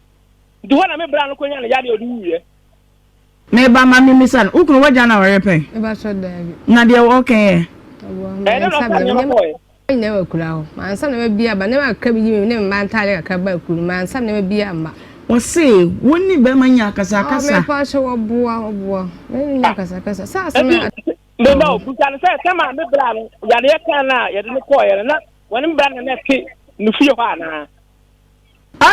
Nti hɔ na me bra no kɔnya ne yadeɛ ɔde wuiɛ. Me ba, ma memmisa no, wo kunu wagya no awareɛ pɛn? Mepakyɛ daabi. Na deɛ ɔɔka yɛ? Ɔboa ma nsa bia nneɛma nyinaa wɔ akura hɔ. Mansa nneɛma bi aba, nneɛma kakra bi yi me ne me mma ntaade kakra ba akuru no, mansa nneɛma bi amma. Ɔse wo ne bɛrima nya akasakasa. Oh, mepakyɛ wɔboa, wɔboa. Me ne no nya akasakasa. Sɛ asɛm a. Me ba o, busa no sɛ sɛ maa me bra no yadeɛ kan no a yɛde no kɔɔeɛ no na wɔne me bra no na ɛte ne fie hɔ anaa?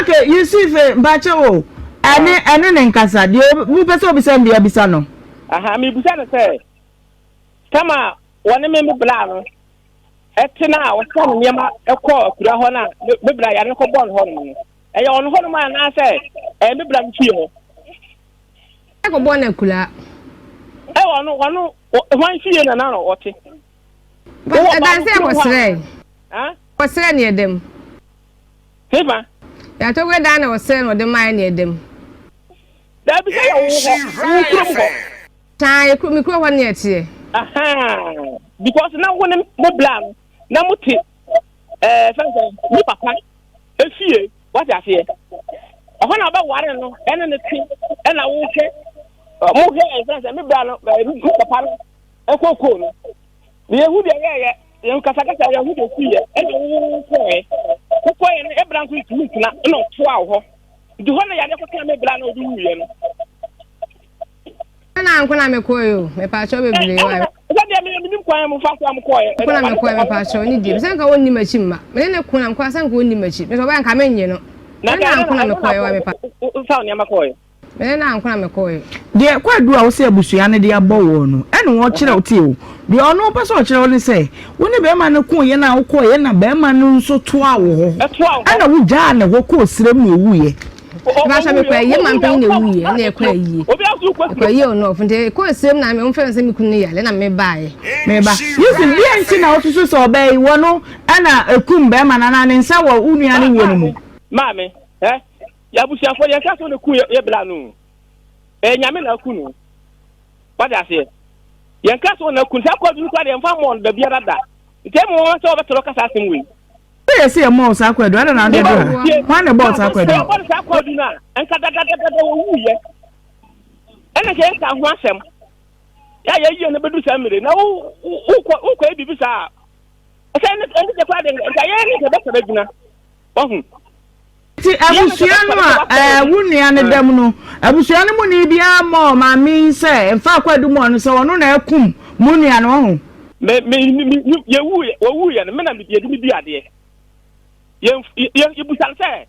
Ok Yusuf mpakyɛ wo ɛne ɛne ne nkasa deɛ wo pɛ sɛ obisa no deɛ bisa no. Aha mebisa no sɛ tam a wɔne me me bra no ɛte no a wɔsa no nneɛma ɛkɔ akura hɔ no a me bra yare no kɔbɔ no hɔ nom no ɛyɛ ɔno hɔ nom anaasɛ ɛyɛ me bra no fie hɔ. Ɛkɔbɔ no akura. Ɛwɔ ɔno ɔno hwan fie na na ɔte. Ɛdan sɛ ɛkɔsrɛ. Kɔsrɛ ne ɛdam. Hefa? Yɛatɔ dan na ɔsrɛ na ɔde mae ne ɛda mu. Dabi sɛ yɛ wo hɔ, wo kurom hɔ. Saa yɛ me kuro hɔ ne ɛteɛ. Ahaa, because na wo ne mo bla no, na mo te ɛɛ fɛn sɛ ne papa efie, wate aseɛ. Ɛhɔ na ɔbɛware no ɛne ne te ɛna wohwɛ mo hwɛ fɛn sɛ me bla no ɛɛ me papa no ɛkɔ koo no. Na yɛhu deɛ yɛyɛ, yɛn kasakasa, yɛhu deɛ ɛsi yɛ, ɛna wo kɔɛ. Wokɔɛ no, ɛbra nso ntumi ntena, ɛna ɔtoa wo hɔ. Nti hɔ na yadeɛ kɔkaa me bra na ɔde wuiɛ no. Ɛna anko na mekɔɛ o, mepaakyɛw bebree wa. Sɛ deɛ meyɛ menim kwan mo fa so a mokɔɛ. Ko na mekɔɛ mepaakyɛw ne deɛ, sɛ nka wɔnni m'akyi mma. Mene ne ko na mekɔɛ sɛ nka wɔnni m'akyi. Mesɛ ɔbɛyɛ nka mennye no. Na Ɛna anko na mekɔɛ wa mepa. Fa wo nneɛma kɔɛ. Me ne no anko na mekɔeɛ. Deɛ kwaadu a wose abusua no de abɔ woɔ no ɛna ɔkyerɛ wo tie o deɛ ɔno ɔpɛ sɛ ɔkyerɛ wo ne sɛ wo ne bɛrima no koeɛ no a wokɔeɛ na bɛrima no nso toaa wo hɔ ɛna wogyaa ne hɔ kɔɔ serem na ɔwuiɛ. Mepakyɛ mekɔ ayie ma mpanyin na ewuiɛ ɛna ɛkɔ ayie ɛkɔ ayie ɔnɔɔfo nti ɛkɔ serem na wɔn fɛn sɛ me kunu no yare ɛna me baeɛ. Meba Yusuf deɛ nti na wosusu sɛ ɔbaa yi wɔ no ɛna ekum bɛrima no anaa ne nsa wɔ wo nua no wuo no mu. Maame ɛ Yɛ abusuafoɔ yɛn nka sɛ ɔna ku yɛ bla no ɛyɛ nyame na aku no wade aseɛ yɛn ka sɛ ɔna ku no saa kɔdu no kora deɛ mfa mmɔɔ no da biara da nti ɛmu wɔn sɛ wɔbɛtɔrɔ kasa asɛm wei. Sɛ yɛ sɛ yɛ mɔɔ saa kwadu ada na ade do ha hwan na ɛbɔɔ saa kwadu. Sɛ yɛbɔ no saa kwadu no a nka dadadadada wɔwu yɛ ɛna nka yɛnka ho asɛm. Yɛ a yɛyie no bɛdu saa mmere na wo wokɔ wokɔyɛ biribi saa a ɛsɛ ɛne ɛne deɛ koraa de nka yɛn ne sɛ bɛsɛ bɛgyina wahu. Nti abusua no a ɛɛ wo nua no dam no abusua no mu ni biara mmɔɔ maame yi sɛ mfa akwadu mu ɔno sɛ ɔno na akum mo nua no wahu. Me me me yɛwu wɔwu yɛ no me na yɛde me di adeɛ yɛn yɛ yɛbusa no sɛ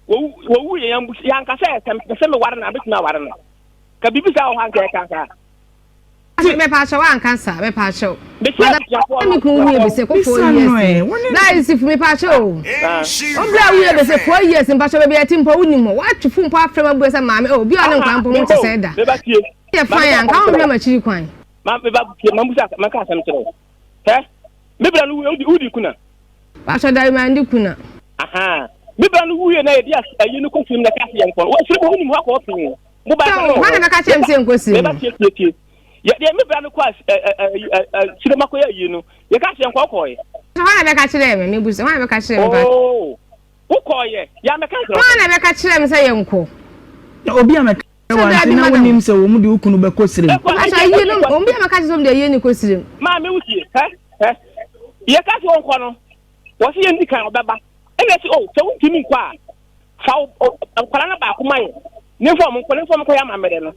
wɔwu wɔwu yɛ yɛn yɛanka sɛ sɛ sɛ meware no a bɛtumi aware no ka biribi saa wɔ hɔ anka yɛka saa. Mepaakyɛw wanka saa mepaakyɛw. Madam me kun wuye bese ko 4 years ni. Na isif mepaakyɛw o. Obra wuye bese 4 years mpakyɛw baabi ɛte mpo wonim hɔ. Watwe fo mpo afrɛ ma bue sɛ maame oh obi a ɔne nkwa mpo ho te sɛ da. Yɛ fine a nka wonhwɛ m'akyiri kwan. Ma meba tie ma mbusa ma ka asɛm kyerɛ wo. Hɛ me bra no wuye wodi kuna. Pakyɛw dabi mandi kuna. Aha me bra no wuye na yɛde ayi no kɔ firim na ka se yɛnkɔ. Wɔ firim hɔ wonim hɔ akɔ pii. Mo ba no. Hwan na bɛka kyerɛ me sɛ nkɔ siri mu? Tie tie tie. Yɛ deɛ me bra no kɔ sirema kɔ yɛ yie no. Yɛ ka kyerɛ nkɔ kɔɛ. Hwan na bɛka kyerɛ me? Me busa. Hwan na bɛka kyerɛ me ba? Oh. Wo kɔɛ. Yɛ amɛka kyerɛ. Hwan na bɛka kyerɛ me sɛ yɛ nkɔ? Na obi a mɛka kyerɛ wɔn ase na wonim sɛ wɔn de wo kunu bɛkɔ sirem. Asa yie no obi a mɛka kyerɛ sɛ wɔn de yie ne kɔ sirem. Maame wo tie. Hɛ hɛ. Yɛ ka sɛ wɔn kɔ no. Wɔsi yɛn di kan ɔbɛba. Ɛna ɛsi oh sɛ wontumi nkɔ a. Fa wo nkwadaa no baako ma yɛ ne nfa wɔn nkɔ ne nfa wɔn nkɔ yɛ amammerɛ no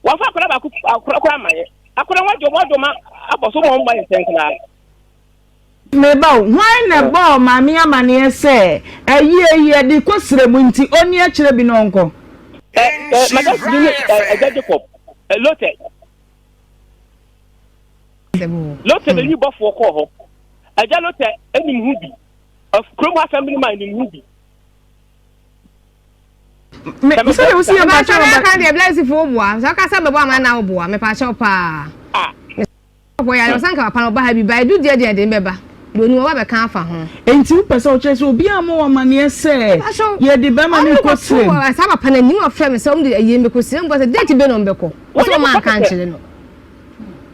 wɔn fa akwadaa baako akora kora ama yɛ akwadaa wɔn adwom adwom abɔ so wɔn ba yɛ sɛn koraa. Meba o, hwan na ɛbɔɔ maame amaneɛ sɛ ayie yi yɛde kɔ serɛ mu nti ɔnni akyerɛ bi na ɔnkɔ? Ɛ ɛ madam bi ne ɛ ɛgya Jacob ɛ Lote Lote na yi bɔfoɔ kɔɔ hɔ ɛgya Lote ɛnim ho bi kurom hɔ asɛm bi no ma ɛnim ho bi. sɛdeɛ wosi yɛ mpakyɛ ɔba ɔka deɛ blessing fo boa sɛ ɔka sɛ bɛbɔ ama na woboa mepakyɛw paa ɔbɔ yare ɔsan ka papa no ɔba ha bi ba edu deɛ deɛ den bɛba deɛ onim ɔba bɛka afa ho. Enti wopɛ sɛ wokyerɛ sɛ obi ammɔ wo amanneɛ sɛ yɛde bɛrima no rekɔ srem? Saa papa no anim ɔfrɛ me sɛ ɔmo de ayie no bɛkɔ srem mbɔ sɛ date bɛ na ɔmo bɛkɔ ɔsɛ ɔmo anka ankyerɛ no.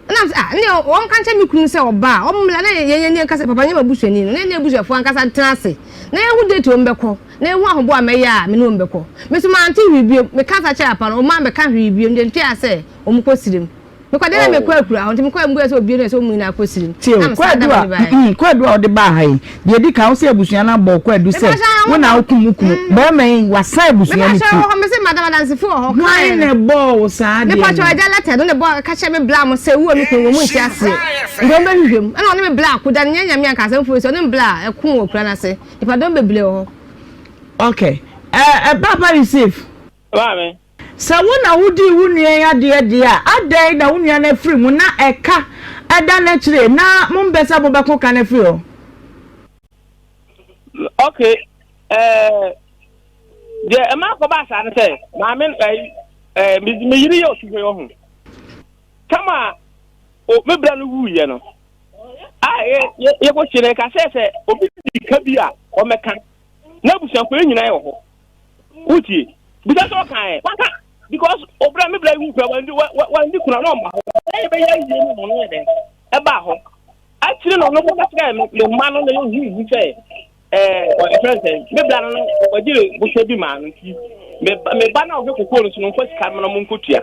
Ɛna sɛ ah ne wɔn ka nkyɛn me kunu sɛ ɔba a ɔmmra na yɛn yɛn yɛn kasa papa nyɛ m'abusuani no na yɛn abusuafoɔ ankasa ntena ase na yɛn ho date wɔn bɛkɔ na yɛn ho ahoboa a mɛyɛ a me ne wɔn bɛkɔ me nso mante hwee bio me kasa kyerɛ papa no ɔmaa mɛka hwee bio deɛ ntua sɛ wɔn kɔ sirim mekɔ deɛ na mekɔ akura hɔ nti mekɔ mbua sɛ obie no sɛ wɔn nyinaa kɔ sirim Tie o, kwaadu a, kwaadu a ɔde baa ha yi, deɛ edi kan, wo sɛ abusua no abɔ wo kwaadu sɛ wo na wokum wo kunu. Barima yi, wasan abusua no ti. Mepakyɛw wɔ hɔ, mese madam adansefo wɔ hɔ. Hwan na ɛbɔɔ wo saa adeɛ no? Mepakyɛw agya lɛtɛ no na ɛbɔ ka kyerɛ me bla mo sɛ wu a me kunu wɔ mu nte aseɛ. Nti wɔn bɛhwehwɛ mu. Ɛna ɔne me bla akoda no nyɛ nyame anka asɛm foforo si ɔne me bla ɛko wɔ akura no ase. Nipadɔm bebree wɔ hɔ. Okay. Ɛ ɛ Papa Yusuf. Maame. Sɛ wo na wodii wo nua yi adeɛ deɛ a, adɛn na wo nua no afiri mu na ɛka da no akyire na mompɛ sɛ mobɛko ka no afiri hɔ? Ok, eh, deɛ ɛma akɔba saa no sɛ maame eh, eh, me yere yɛ ɔsi hɔ yɛ ɔho kama o me bra no wuiɛ no a yɛkɔhyɛ no ɛka sɛ sɛ obi di ka bi a ɔmɛka na abusuafoɔ yɛ nyinaa wɔ hɔ wotie bisa sɛ ɔka ɛ waka because obra me bra yi kura wandi wandi kuna na ɔma hɔ ɛyɛ bɛyɛ yie no ɔno yɛ dɛ ɛba hɔ akyire na ɔno bɛka kyerɛ me me mma no na yɛ hu hu sɛ ɛɛ ɔfrɛ sɛ me bra no no ɔgye bohyɛ bi maa no nti me me ba na ɔhwɛ kokoo no so no nfa sika no mo nkotua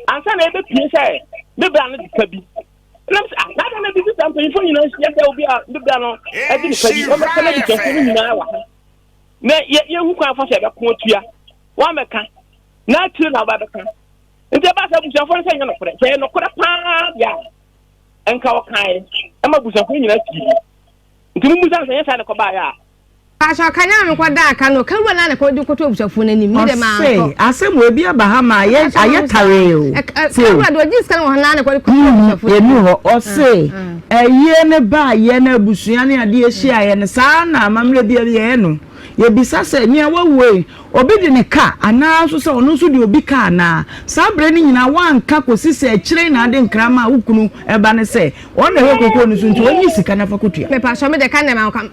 ansa na ɛbɛpie sɛ me bra no de ka bi ɛnam sɛ ah n'ada na bibi sa mpanyinfoɔ nyinaa hyia sɛ obi a me bra no ɛde ne ka bi wɔbɛka na abusuafoɔ no nyinaa wɔ ha na yɛ yɛhu kwan fa sɛ ɛbɛko atua wɔamɛka na akyire na wɔbɛka nti ɛba sɛ abusuafoɔ no sɛ nyɛ nokorɛ sɛ ɛyɛ nokorɛ paa deɛ a nka ɔkae ɛma abusuafoɔ nyinaa pii nti mo musa sɛ nyɛ saa ne kɔbaeɛ a Pastor ɔka nyɛ me kɔ da aka no ka wura na ne kɔ de kɔto abusuafoɔ no anim me de maa nkɔ. Ɔse asɛm wɔ ebi aba ha ma ayɛ ayɛ taree o. Ka wura de ɔgye sika no wɔ hɔ na ne kɔ de kɔto abusuafoɔ no anim. Yɛnu hɔ ɔse ayie ne ba yɛ na abusua ne adeɛ hyia yɛ no saa na amammerɛ bi yɛyɛ no yɛbisa sɛ nea wawuo yi obi de ne ka anaa nso sɛ ɔno nso de obi ka anaa saa berɛ no nyinaa woanka kɔsi sɛ akyire na ade nkra maa wo kunu ɛba ne sɛ Wɔn na ɛwɔ kokoo no so nti wɔn nyi sika na fa kotua. Mepakyɛw me de ka na ma ka me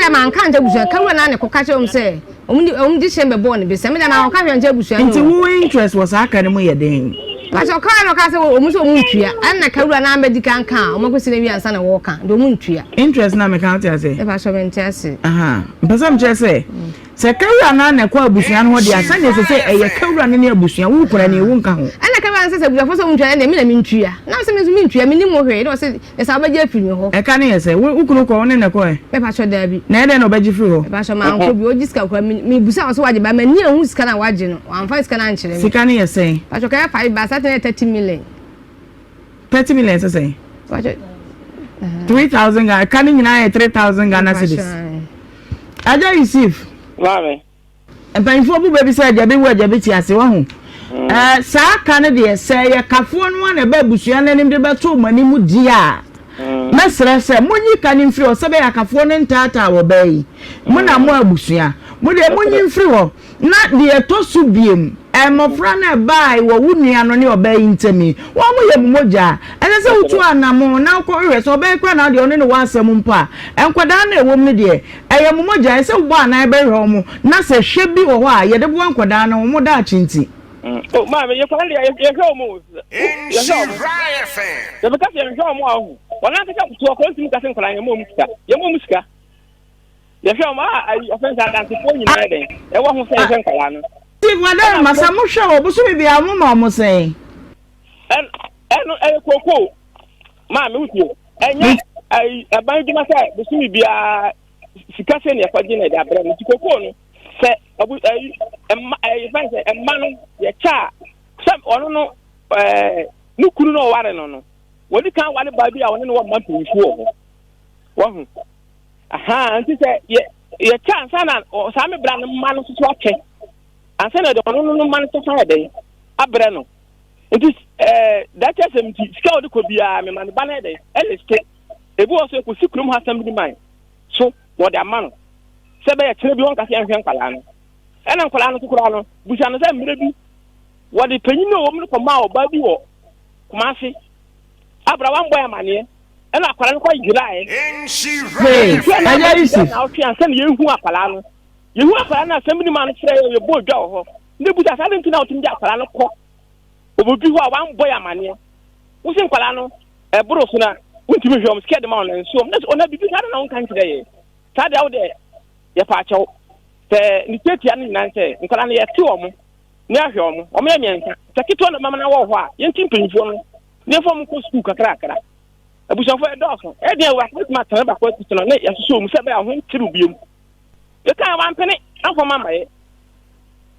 de ma nka nkyɛ abusua ka wura na ne kɔka kyerɛ wɔn sɛ wɔn de wɔn de hyɛn bɛbɔɔ ne besa me de ma ɔka hwɛ nkyɛ abusua no. Nti wo interest wɔ saa ka no mu yɛ den? Mepakyɛw ka na ɔka sɛ wɔn sɛ wɔn ntua ɛna ka wura na abɛdi kan ka a wɔn akɔsi na wi ansa na wɔka de wɔn ntua. Interest na meka wote ase? Mepakyɛw me nte ase. Aha mpɛ sɛ mekyerɛ sɛ sɛ kawura no na ɛkɔ abusua no hɔ deɛ a sɛdeɛ ɛsɛ sɛ ɛyɛ kawura no ne abusua wo kura ne wo nka ho. Ɛna kawura no. Ɛna sɛ sɛ abusuafoɔ sɛ wɔntua ɛnna me na mentua. Na sɛ me nso mentua, mennim ho hwee. Ɛna ɔse na sɛ wobɛgye afiri me hɔ. Ɛka no yɛ sɛ, wo kunu kɔ, wo ne no kɔɛ? Mepakyɛ daabi. Na ɛdɛn na ɔbɛgye firi hɔ? Mepakyɛ mankɔ bi, ɔgye sika koraa, mebusaa ɔse wagye but m'ani anhu sika no a wagye no, wamfa sika no ankyerɛ me. Sika no yɛ sɛn? Mepakyɛ kɛyɛ five but saa time no yɛ 30 million. 30 million sɛ sɛn? Mepakyɛ. 3000 Ghana, ɛka no nyinaa yɛ 3000 Ghana cedis. Agya Yusuf. Maame. Mpanyinfoɔ bu bɛ bi sɛ agya bi wu agya bi te ase wahu. Ɛɛ saa ka no deɛ sɛ ɛyɛ kafoɔ no ara na ɛba abusua no anim de bɛto wɔn anim deɛ a, mɛsrɛ sɛ monyi ka no mfiri hɔ sɛ ɛbɛyɛ akafoɔ no ntaataa wɔ baa yi. Mo na mo abusua. Mo deɛ monyi mfiri hɔ. Na deɛ ɛtɔ so biom, mmɔfra no a ɛbaae wɔ wo nua no ne ɔbaa yi ntam yi, wɔn yɛ mo mogya. Ɛsɛ sɛ wotu anamɔn na wokɔhwehwɛ sɛ ɔbaa yi koraa na wo deɛ ɔne no wɔ asɛm mpo a, nkwadaa no a ɛwɔ mu no deɛ, Ɛyɛ mo mogya, ɛsɛ sɛ wobɔ anan bɛhwehwɛ wɔn, na sɛ hwɛ bi wɔ hɔ a, yɛde boa nkwadaa no, wɔn daakye nti. Oh, maame, yɛ kwan deɛ yɛhwɛ wɔn o, yɛhwɛ wɔn. Yɛbɛka sɛ yɛhwɛ wɔn a ɔho. Wɔn ankasa to ɔkɔ ntumi ka sɛ nkwadaa yɛn mɔ mu sika, yɛn mɔ mu sika. Yɛhwɛ wɔn a ayi ɔfɛn sɛ adansefoɔ nyinaa dɛn, ɛwɔ ho sɛ yɛhwɛ nkwadaa no. Nti madam, masa mohwɛ wɔ bosome biara mo ma wɔn sɛn? Ɛno ɛyɛ kookoo, maame wotie. Ɛnyɛ ayi aban adwuma sɛ bosome biara sika sɛ nea ɛkɔgye na ɛde abrɛ no nti kokoo no sɛ ɔbu ayi ɛma ɛyi fɛn sɛ ɛma no yɛkyɛ a sɛ ɔno no ɛɛ ne kunu no ɔware no no wɔde kan ware baa bi a ɔne no wɔ mma mpanyinfoɔ wɔ hɔ wɔho aha nti sɛ yɛ yɛkyɛ ansa na saa me bra no mma no soso akyɛ ansa na ɛde ɔno no mma no soso ayɛ dɛn abrɛ no. Nti ɛɛ daakye asɛm nti sika a ɔde kɔ biara mema ne ba no ɛdɛ ɛliste ebi wɔ so ekosi kurom ha assembly man so na ɔde ama no sɛ bɛyɛ kyerɛ bi wɔn kasa yɛnhwɛ nkwadaa no ɛna nkwadaa no so koraa no busa no sɛ mmerɛ bi wɔde panyin a wɔn no kɔ maa ɔbaa bi wɔ Kumasi abira wɔn bɔ amaneɛ ɛna akwadaa no kɔ yiraeɛ. Hey, Ɛyɛ Yusuf. Na ɔtwe ansa na yɛhu akwadaa no yɛhu akwadaa no assembly man no kyerɛ yɛ yɛbɔ odwa wɔ hɔ. Ne busa saa de nti na wotumi de akwadaa no kɔ obi hɔ a wambɔ yɛ amaneɛ wosi nkwadaa no ɛboro so na wontumi hwɛ wɔn sika de ma wɔn nso wɔn na ɔna bibi saa de na wonka nkyerɛ yɛ saa deɛ wo deɛ yɛpa akyɛw sɛ ne tiatia no nyinaa sɛ nkwadaa no yɛte wɔn ne ahwɛ wɔn wɔn yɛ mmiɛnsa sɛ ketewa na mama na wɔ hɔ a yɛnti mpanyinfoɔ no ne yɛfa wɔn kɔ sukuu kakrakra abusuafoɔ ɛdɔɔso ɛdeɛ wɔ akɔtuma atena baako akyi no ne yɛsoso wɔn sɛ bɛyɛ ho nkyere biom Yɛka wampene amfa ma mayɛ.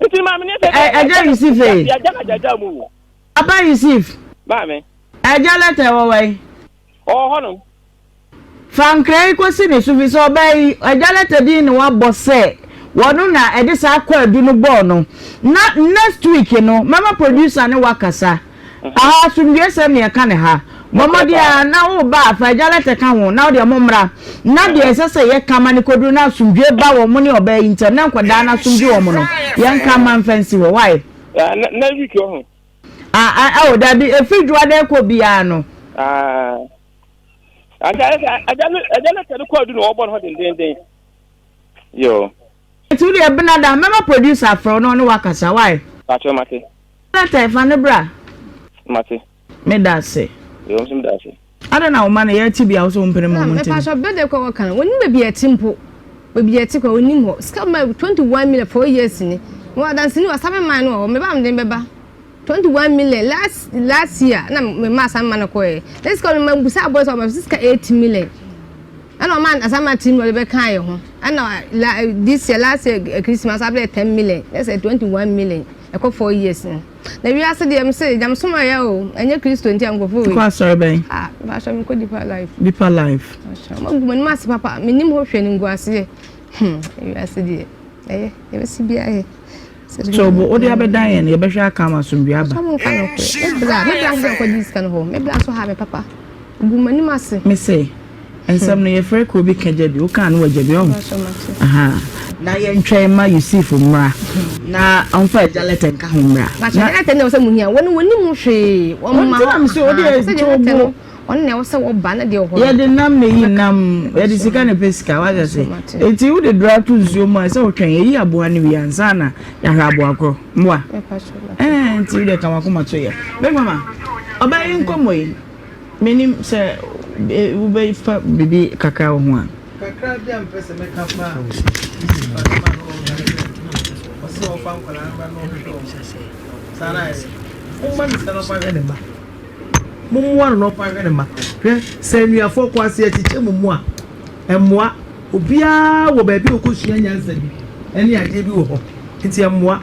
Nti maame ne sɛ. Ɛgya Yusuf ee. Yɛagya na gyagya mu wo. Papa Yusuf. Maame. Ɛgya lɛtɛ wɔ wɛn? Ɔwɔ hɔ nom. Fa nkra yi kɔsi ne so fi sɛ ɔbaa yi ɛgya lɛtɛ din na wabɔ sɛ wɔno na ɛde saa kwaadu no bɔɔ no na next week no mɛma producer ne wakasa. Aha asomdwoesɛm na yɛka no ha. Bɔ mmɔden ara na woreba a, fa agya lɛtɛ ka ho, na wo deɛ mommra. Na deɛ ɛsɛ sɛ yɛka ma no kɔduru na asomdwoe ba wɔ mo ne ɔbaa yi ntam, na nkwadaa no asomdwe wɔn no, yɛnka mma mfa nsi hɔ. Why? Ah, na, na week wɔ ho. Ah, ah, oh, dabi, ɛfiri dwoada ɛkɔ biara no. Ah, agya, agya, agya lɛtɛ no kɔ adu na wɔbɔ no hɔ dendenden. Yo. Nti wo deɛ benada, mɛma producer afrɛ wo na ɔne wo akasa. Why? Patrɔ mate. Jonathan fa no bra. Mate. Meda ase. Yo nso meda ase. Adɛn na wo ma no yɛ te bia wo sɛ wo mpene ma ɔmo nte no. Mepa kyɛw birthday kɔ wɔka no wɔnim baabi ɛte mpo baabi ɛte kɔ wɔnim hɔ sika ma 21 million 4 years ni wɔ adanseni wɔ asame man no wɔ hɔ meba mede bɛba 21 million last last year na me ma asame man no kɔɛ ne sika no ma busa abɔ sɛ ɔma sika 8 million ɛna ɔma asame man 3 million bɛka yɛ ho ɛna la this year last year Christmas abɛyɛ 10 million ne sɛ 21 million Ɛkɔ 4 years no. Na wiase deɛ mese nyamesom ɛyɛ o, ɛnyɛ Kristo nti a nkurɔfoɔ wei. Wokɔ asɔre bɛn? Ah, mpakyɛ mekɔ Deeper Life. Deeper Life. Mpakyɛ, wɔn agu m'anim ase papa, menim hɔ hwɛ animguaseɛ. Hmm, wiase deɛ, ɛyɛ, yɛbɛsi bi ayɛ. So bo wode abɛdan yɛn no, yɛbɛhwɛ aka ama asomdwoeɛ aba. Mpakyɛ monka nokorɛ, me bra, me bra nso sɛ nkɔgye sika no hɔ, me bra nso ha me papa. Gu m'anim ase. Me se, nsɛm no yɛfrɛ kuro bi kagya bi, wokaa no wagya bi ɔho. Ahaa. Na yɛntwɛn mma Yusuf mmra na ɔmfa agya lɛtɛ nka ho mmra. But agya lɛtɛ na ɛwɔ sɛ muhia, wɔn wɔnim ho hwee, wɔn ma hɔ. Nti na me se wode ɛto bo. Ɔno na ɛwɔ sɛ wɔba na deɛ wɔ hɔ no. Yɛde nam na eyi nam, yɛde sika na ɛpɛ sika, wate ase. Enti wode dora to nsuo mu a, ɛsɛ wotwɛn, yɛyi aboa no wie ansa na yɛahwɛ aboa korɔ. Mmoa. Ɛɛ nti wode ka wakoma to yɛ. Big mama, ɔbaa yi nkɔmmɔ yi, menim sɛ wobɛfa biribi kakra wɔ ho a. Kakra bi a mepɛ sɛ mɛka fa Yusuf asɛm a na ɔreka ne sɛ, ɔse ɔfa nkwadaa no mmra na ɔnhwɛ wɔn. Saa na ayɛ dɛ. Momma no sika na ɔmfa nhwɛ ne mma. Mommoa no na ɔmfa nhwɛ ne mma. Hwɛ, sɛ anuafoɔ kɔ ase akyekyɛ mo mu a, ɛmmoa. Obiara wɔ baabi a ɔkɔsua nyansa bi ne adeɛ bi wɔ hɔ, nti ɛmmoa.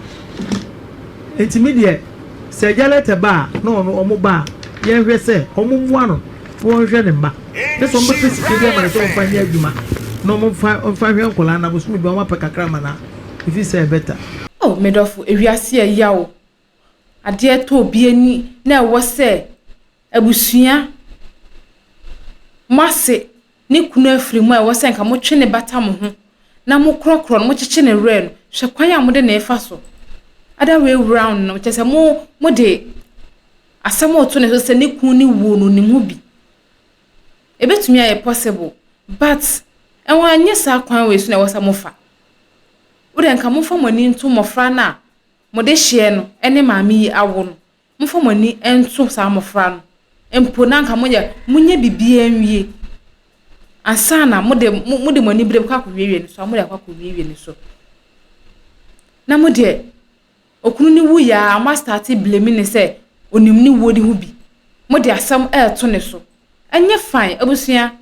Nti me deɛ, sɛ agya lɛtɛ ba a, na ɔno wɔn ba a, yɛnhwɛ sɛ wɔmmoa no na ɔnhwɛ ne mma. Ne sɛ wɔbɛpɛ sika bi ama no sɛ ɔmfa nyɛ adwuma na wɔmfa ɔmfa nhwɛ nkwadaa no, na bosome biara wɔapɛ kakra ama no a, ɛfiri sɛ ɛbɛta. Oh me dɔfo, ewiase yɛ yaw. Adeɛ tɔ obi ani na ɛwɔ sɛ abusua, mo ase ne kunu afiri mu a ɛwɔ sɛ nka motwe ne bata mo ho na mokorɔkorɔ no, mokyekye ne werɛ no, hwɛ kwan a mode no refa so. Other way round no, kyerɛ sɛ mo mode asɛm reto ne so sɛ ne kunu ne wuo no, ɔnim ho bi. Ɛbɛtumi ayɛ possible, but ɛwɔ ɛnyɛ saa kwan wei so na ɛwɔ sɛ mofa. Wo deɛ nka momfa mo ani nto mmɔfra no a mode hyeɛ no ne maame yi awo no, momfa mo ani nto saa mmɔfra no mpo na anka moyɛ monyɛ biribiara nwie ansa na mode mode mo ani bere kɔ akɔwiewie ne so a mode akɔ akɔwiewie ne so. Na mo deɛ okunu no wuiɛ a mo astate blame ne sɛ onim ne wuo de ho bi. Mode asɛm ɛreto ne so. Ɛnyɛ fine abusua.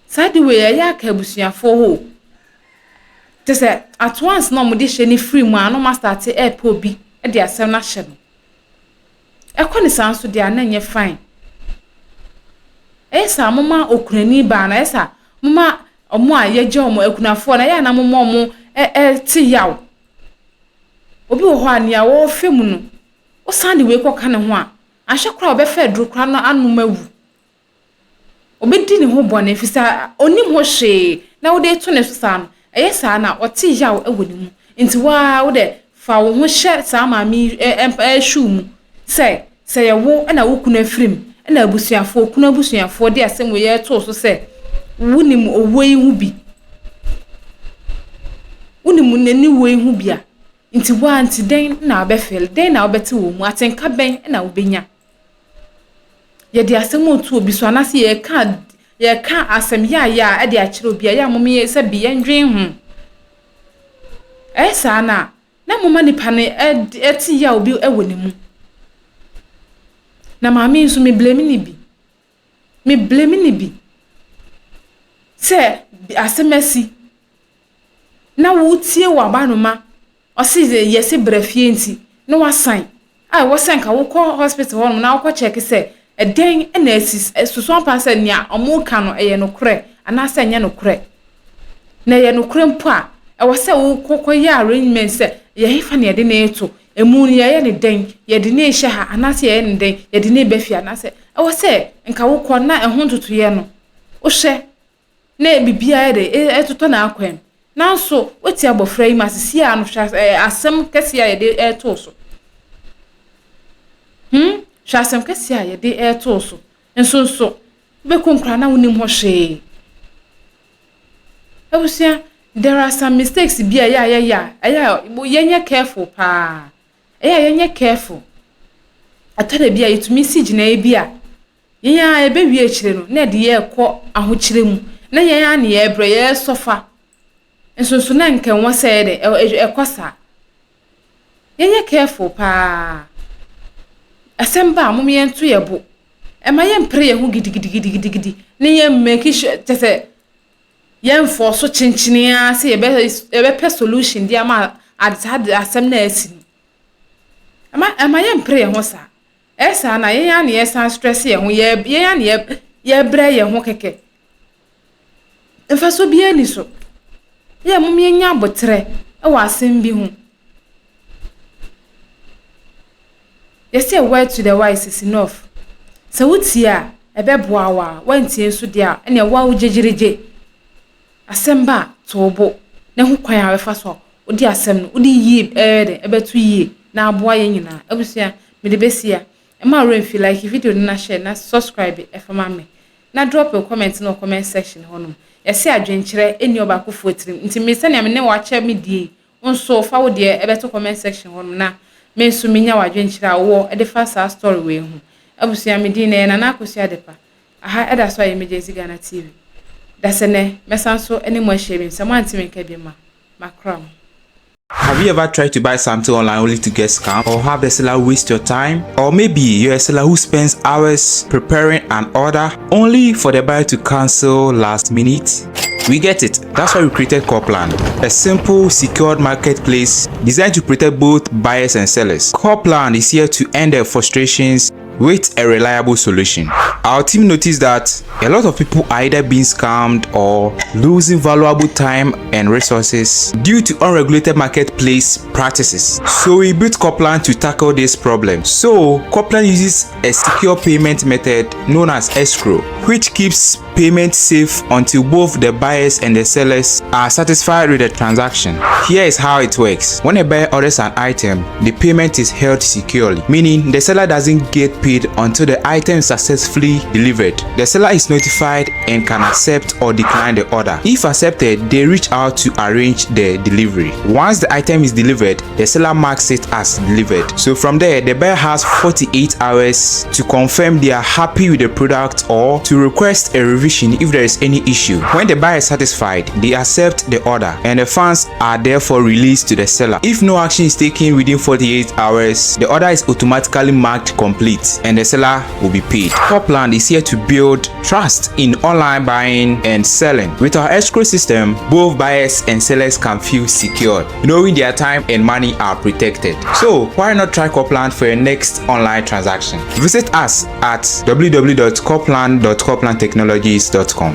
Saa ade wei ɛyɛ aka abusuafoɔ hɔ o. Kyerɛ sɛ at once na wɔde hyɛ no firi mu a na wɔastate repɛ obi de asɛm no ahyɛ no. Ɛkɔ ne saa nso deɛ a na ɛnyɛ fine. Ɛyɛ saa moma okunani baa no, ɛyɛ saa moma wɔn a yɛgye wɔn akunafoɔ no, ɛyɛ a na moma wɔn te yaw. Obi wɔ hɔ a nea wɔrefa mu no, wosan de wei kɔka ne ho a, anhwɛ koraa ɔbɛfa aduro koraa na anom awu. Obedi ne ho bɔne efisɛ onnim ho hwee na wode reto ne so saa no, ɛyɛ saa na ɔte yaw wɔ ne mu. Nti wo ara wo dɛ fa wo ho hyɛ saa maame yi shoe mu sɛ, sɛ ɛyɛ wo na wo kunu afiri mu na abusuafoɔ, okunu abusuafoɔ de asɛm wei reto wo so sɛ wonim owuo yi ho bi, wonim ne wuo yi ho bi a, nti wo ara nti dɛn na wobɛfeel, dɛn na wobɛte wɔ mu, atenka bɛn na wobɛnya? Yɛde asɛm reto obi so anaasɛ yɛreka yɛreka asɛm yaayaa de akyerɛ obi a, ɛyɛ a mom yɛ sɛ bi yɛndwen ho. Ɛyɛ saa no a, na moma nipa no ɛte yaw bi wɔ ne mu. Na maame yi nso me blame ne bi. Me blame ne bi. Sɛ asɛm asi na wotie w'abanoma Ɔse yɛse bra fie nti na wasan a ɛwɔ sɛ nka wokɔ hospital hɔ nom na wokɔ check sɛ ɛdɛn na asi susu ampa sɛ nea ɔmo ka no ɛyɛ nokorɛ anaasɛ ɛnyɛ nokorɛ na ɛyɛ nokorɛ mpo a ɛwɔ sɛ wokɔ kɔ yɛ arrangement sɛ yɛhefa na yɛde no reto emu no yɛyɛ ne dɛn yɛde no rehyɛ ha anaasɛ yɛyɛ ne dɛn yɛde no reba fie anaasɛ ɛwɔ sɛ nka wokɔ na ɛho ntotoeɛ no wohwɛ na biribiara yɛ dɛ, ɛtotɔ n'akwan mu. Nanso, wote abɔfra yi ma sisi a no hwɛ asɛm kɛseɛ a yɛde ɛreto so. Hmm, hwɛ asɛm kɛseɛ a yɛde ɛreto so. Nso nso, wobɛkɔ nkura na wonim ho hwee. Abusua, there are some mistakes bi a ɛyɛ a yɛyɛ a, ɛyɛ a yɛnyɛ careful paa. Ɛyɛ a yɛnyɛ careful. Ɛtɔ da bi a yɛtumi si gyinaeɛ bi a, Yɛn ara yɛbɛwie akyire no, na ɛde yɛn rekɔ ahokyerɛ mu, na yɛn ara na yɛrebrɛ, yɛresɔfa. Nso nso na nka ɛwɔ sɛ ɛyɛ dɛ, ɛkɔ saa. Yɛnyɛ careful paa. Asɛm ba a, mom yɛnto yɛn bo. Ɛma yɛmpere yɛn ho gidigidigidigidi na yɛn make sure, kyɛ sɛ yɛmfɔɔ so kyenkyene ara sɛ yɛbɛpɛ solution de ama saa asɛm no a asi no. Ɛma ɛma yɛmpere yɛn ho saa. Ɛyɛ saa na yɛn ara na yɛsan stress yɛn ho, yɛ yɛn ara na yɛ yɛbrɛ yɛn ho kɛkɛ. Mfasoɔ biara nni so. Yɛ mom yɛnya aboterɛ wɔ asɛm bi ho. Yɛsɛ a word to the wise is enough. Sɛ wotie a, ɛbɛboa wo a, woantie nso deɛ a, ɛnneɛ wo a wogyegyeregye. Asɛm ba a, to wo bo na hu kwan a wobɛfa so a wode asɛm no wode yie ɛyɛ dɛn ɛbɛto yie na aboa yɛn nyinaa. Abusua, mede bɛsi ha. Mma wo werɛ mfi like video no na share na subscribe ɛfa ma me. Na drop wo comment no wɔ comment section hɔ nom. Yɛse adwenkyerɛ ɛnni ɔbaakofoɔ tirim nti me sɛnea me ne wo akyɛ me deɛ yi, wo nso fa wo deɛ ɛbɛto comment section hɔ nom na me nso menya w'adwenkyerɛ a wowɔ de fa saa story wei ho. Abusua, me din no ɛyɛ Nana Akosua Adepa. Aha ɛda so ayɛ Emergency Ghana TV. Dasɛnɛ, mɛsan so ne mo ahyia bio. Sɛ moante me nka biom a, makra mo. Have you ever tried to buy something online only to get scammed or have the seller waste your time? Or maybe you're a seller who spends hours preparing an order only for the buyer to cancel last minute? We get it. That's why we created Copland, a simple, secured marketplace designed to protect both buyers and sellers. Copland is here to end their frustrations with a reliable solution. Our team noticed that a lot of people are either being scammed or losing valuable time and resources due to unregulated marketplace practices. So we built Copland to tackle this problem. So Copland uses a secure payment method known as escrow, which keeps payment safe until both the buyers and the sellers are satisfied with the transaction. Here is how it works. When a buyer orders an item, the payment is held securely, meaning the seller doesn't get paid until the item is successfully delivered. The seller is notified and can accept or decline the order. If accepted, they reach out to arrange the delivery. Once the item is delivered, the seller marks it as delivered. So from there, the buyer has 48 hours to confirm they are happy with the product or to request a revision if there is any issue. When the buyer is satisfied, they accept the order and the funds are therefore released to the seller. If no action is taken within 48 hours, the order is automatically marked complete and the seller will be paid. Copland is here to build trust in online buying and selling. With our escrow system, both buyers and sellers can feel secured, knowing their time and money are protected. So why not try Copland for your next online transaction? Visit us at www.copland.coplandtechnologies.com.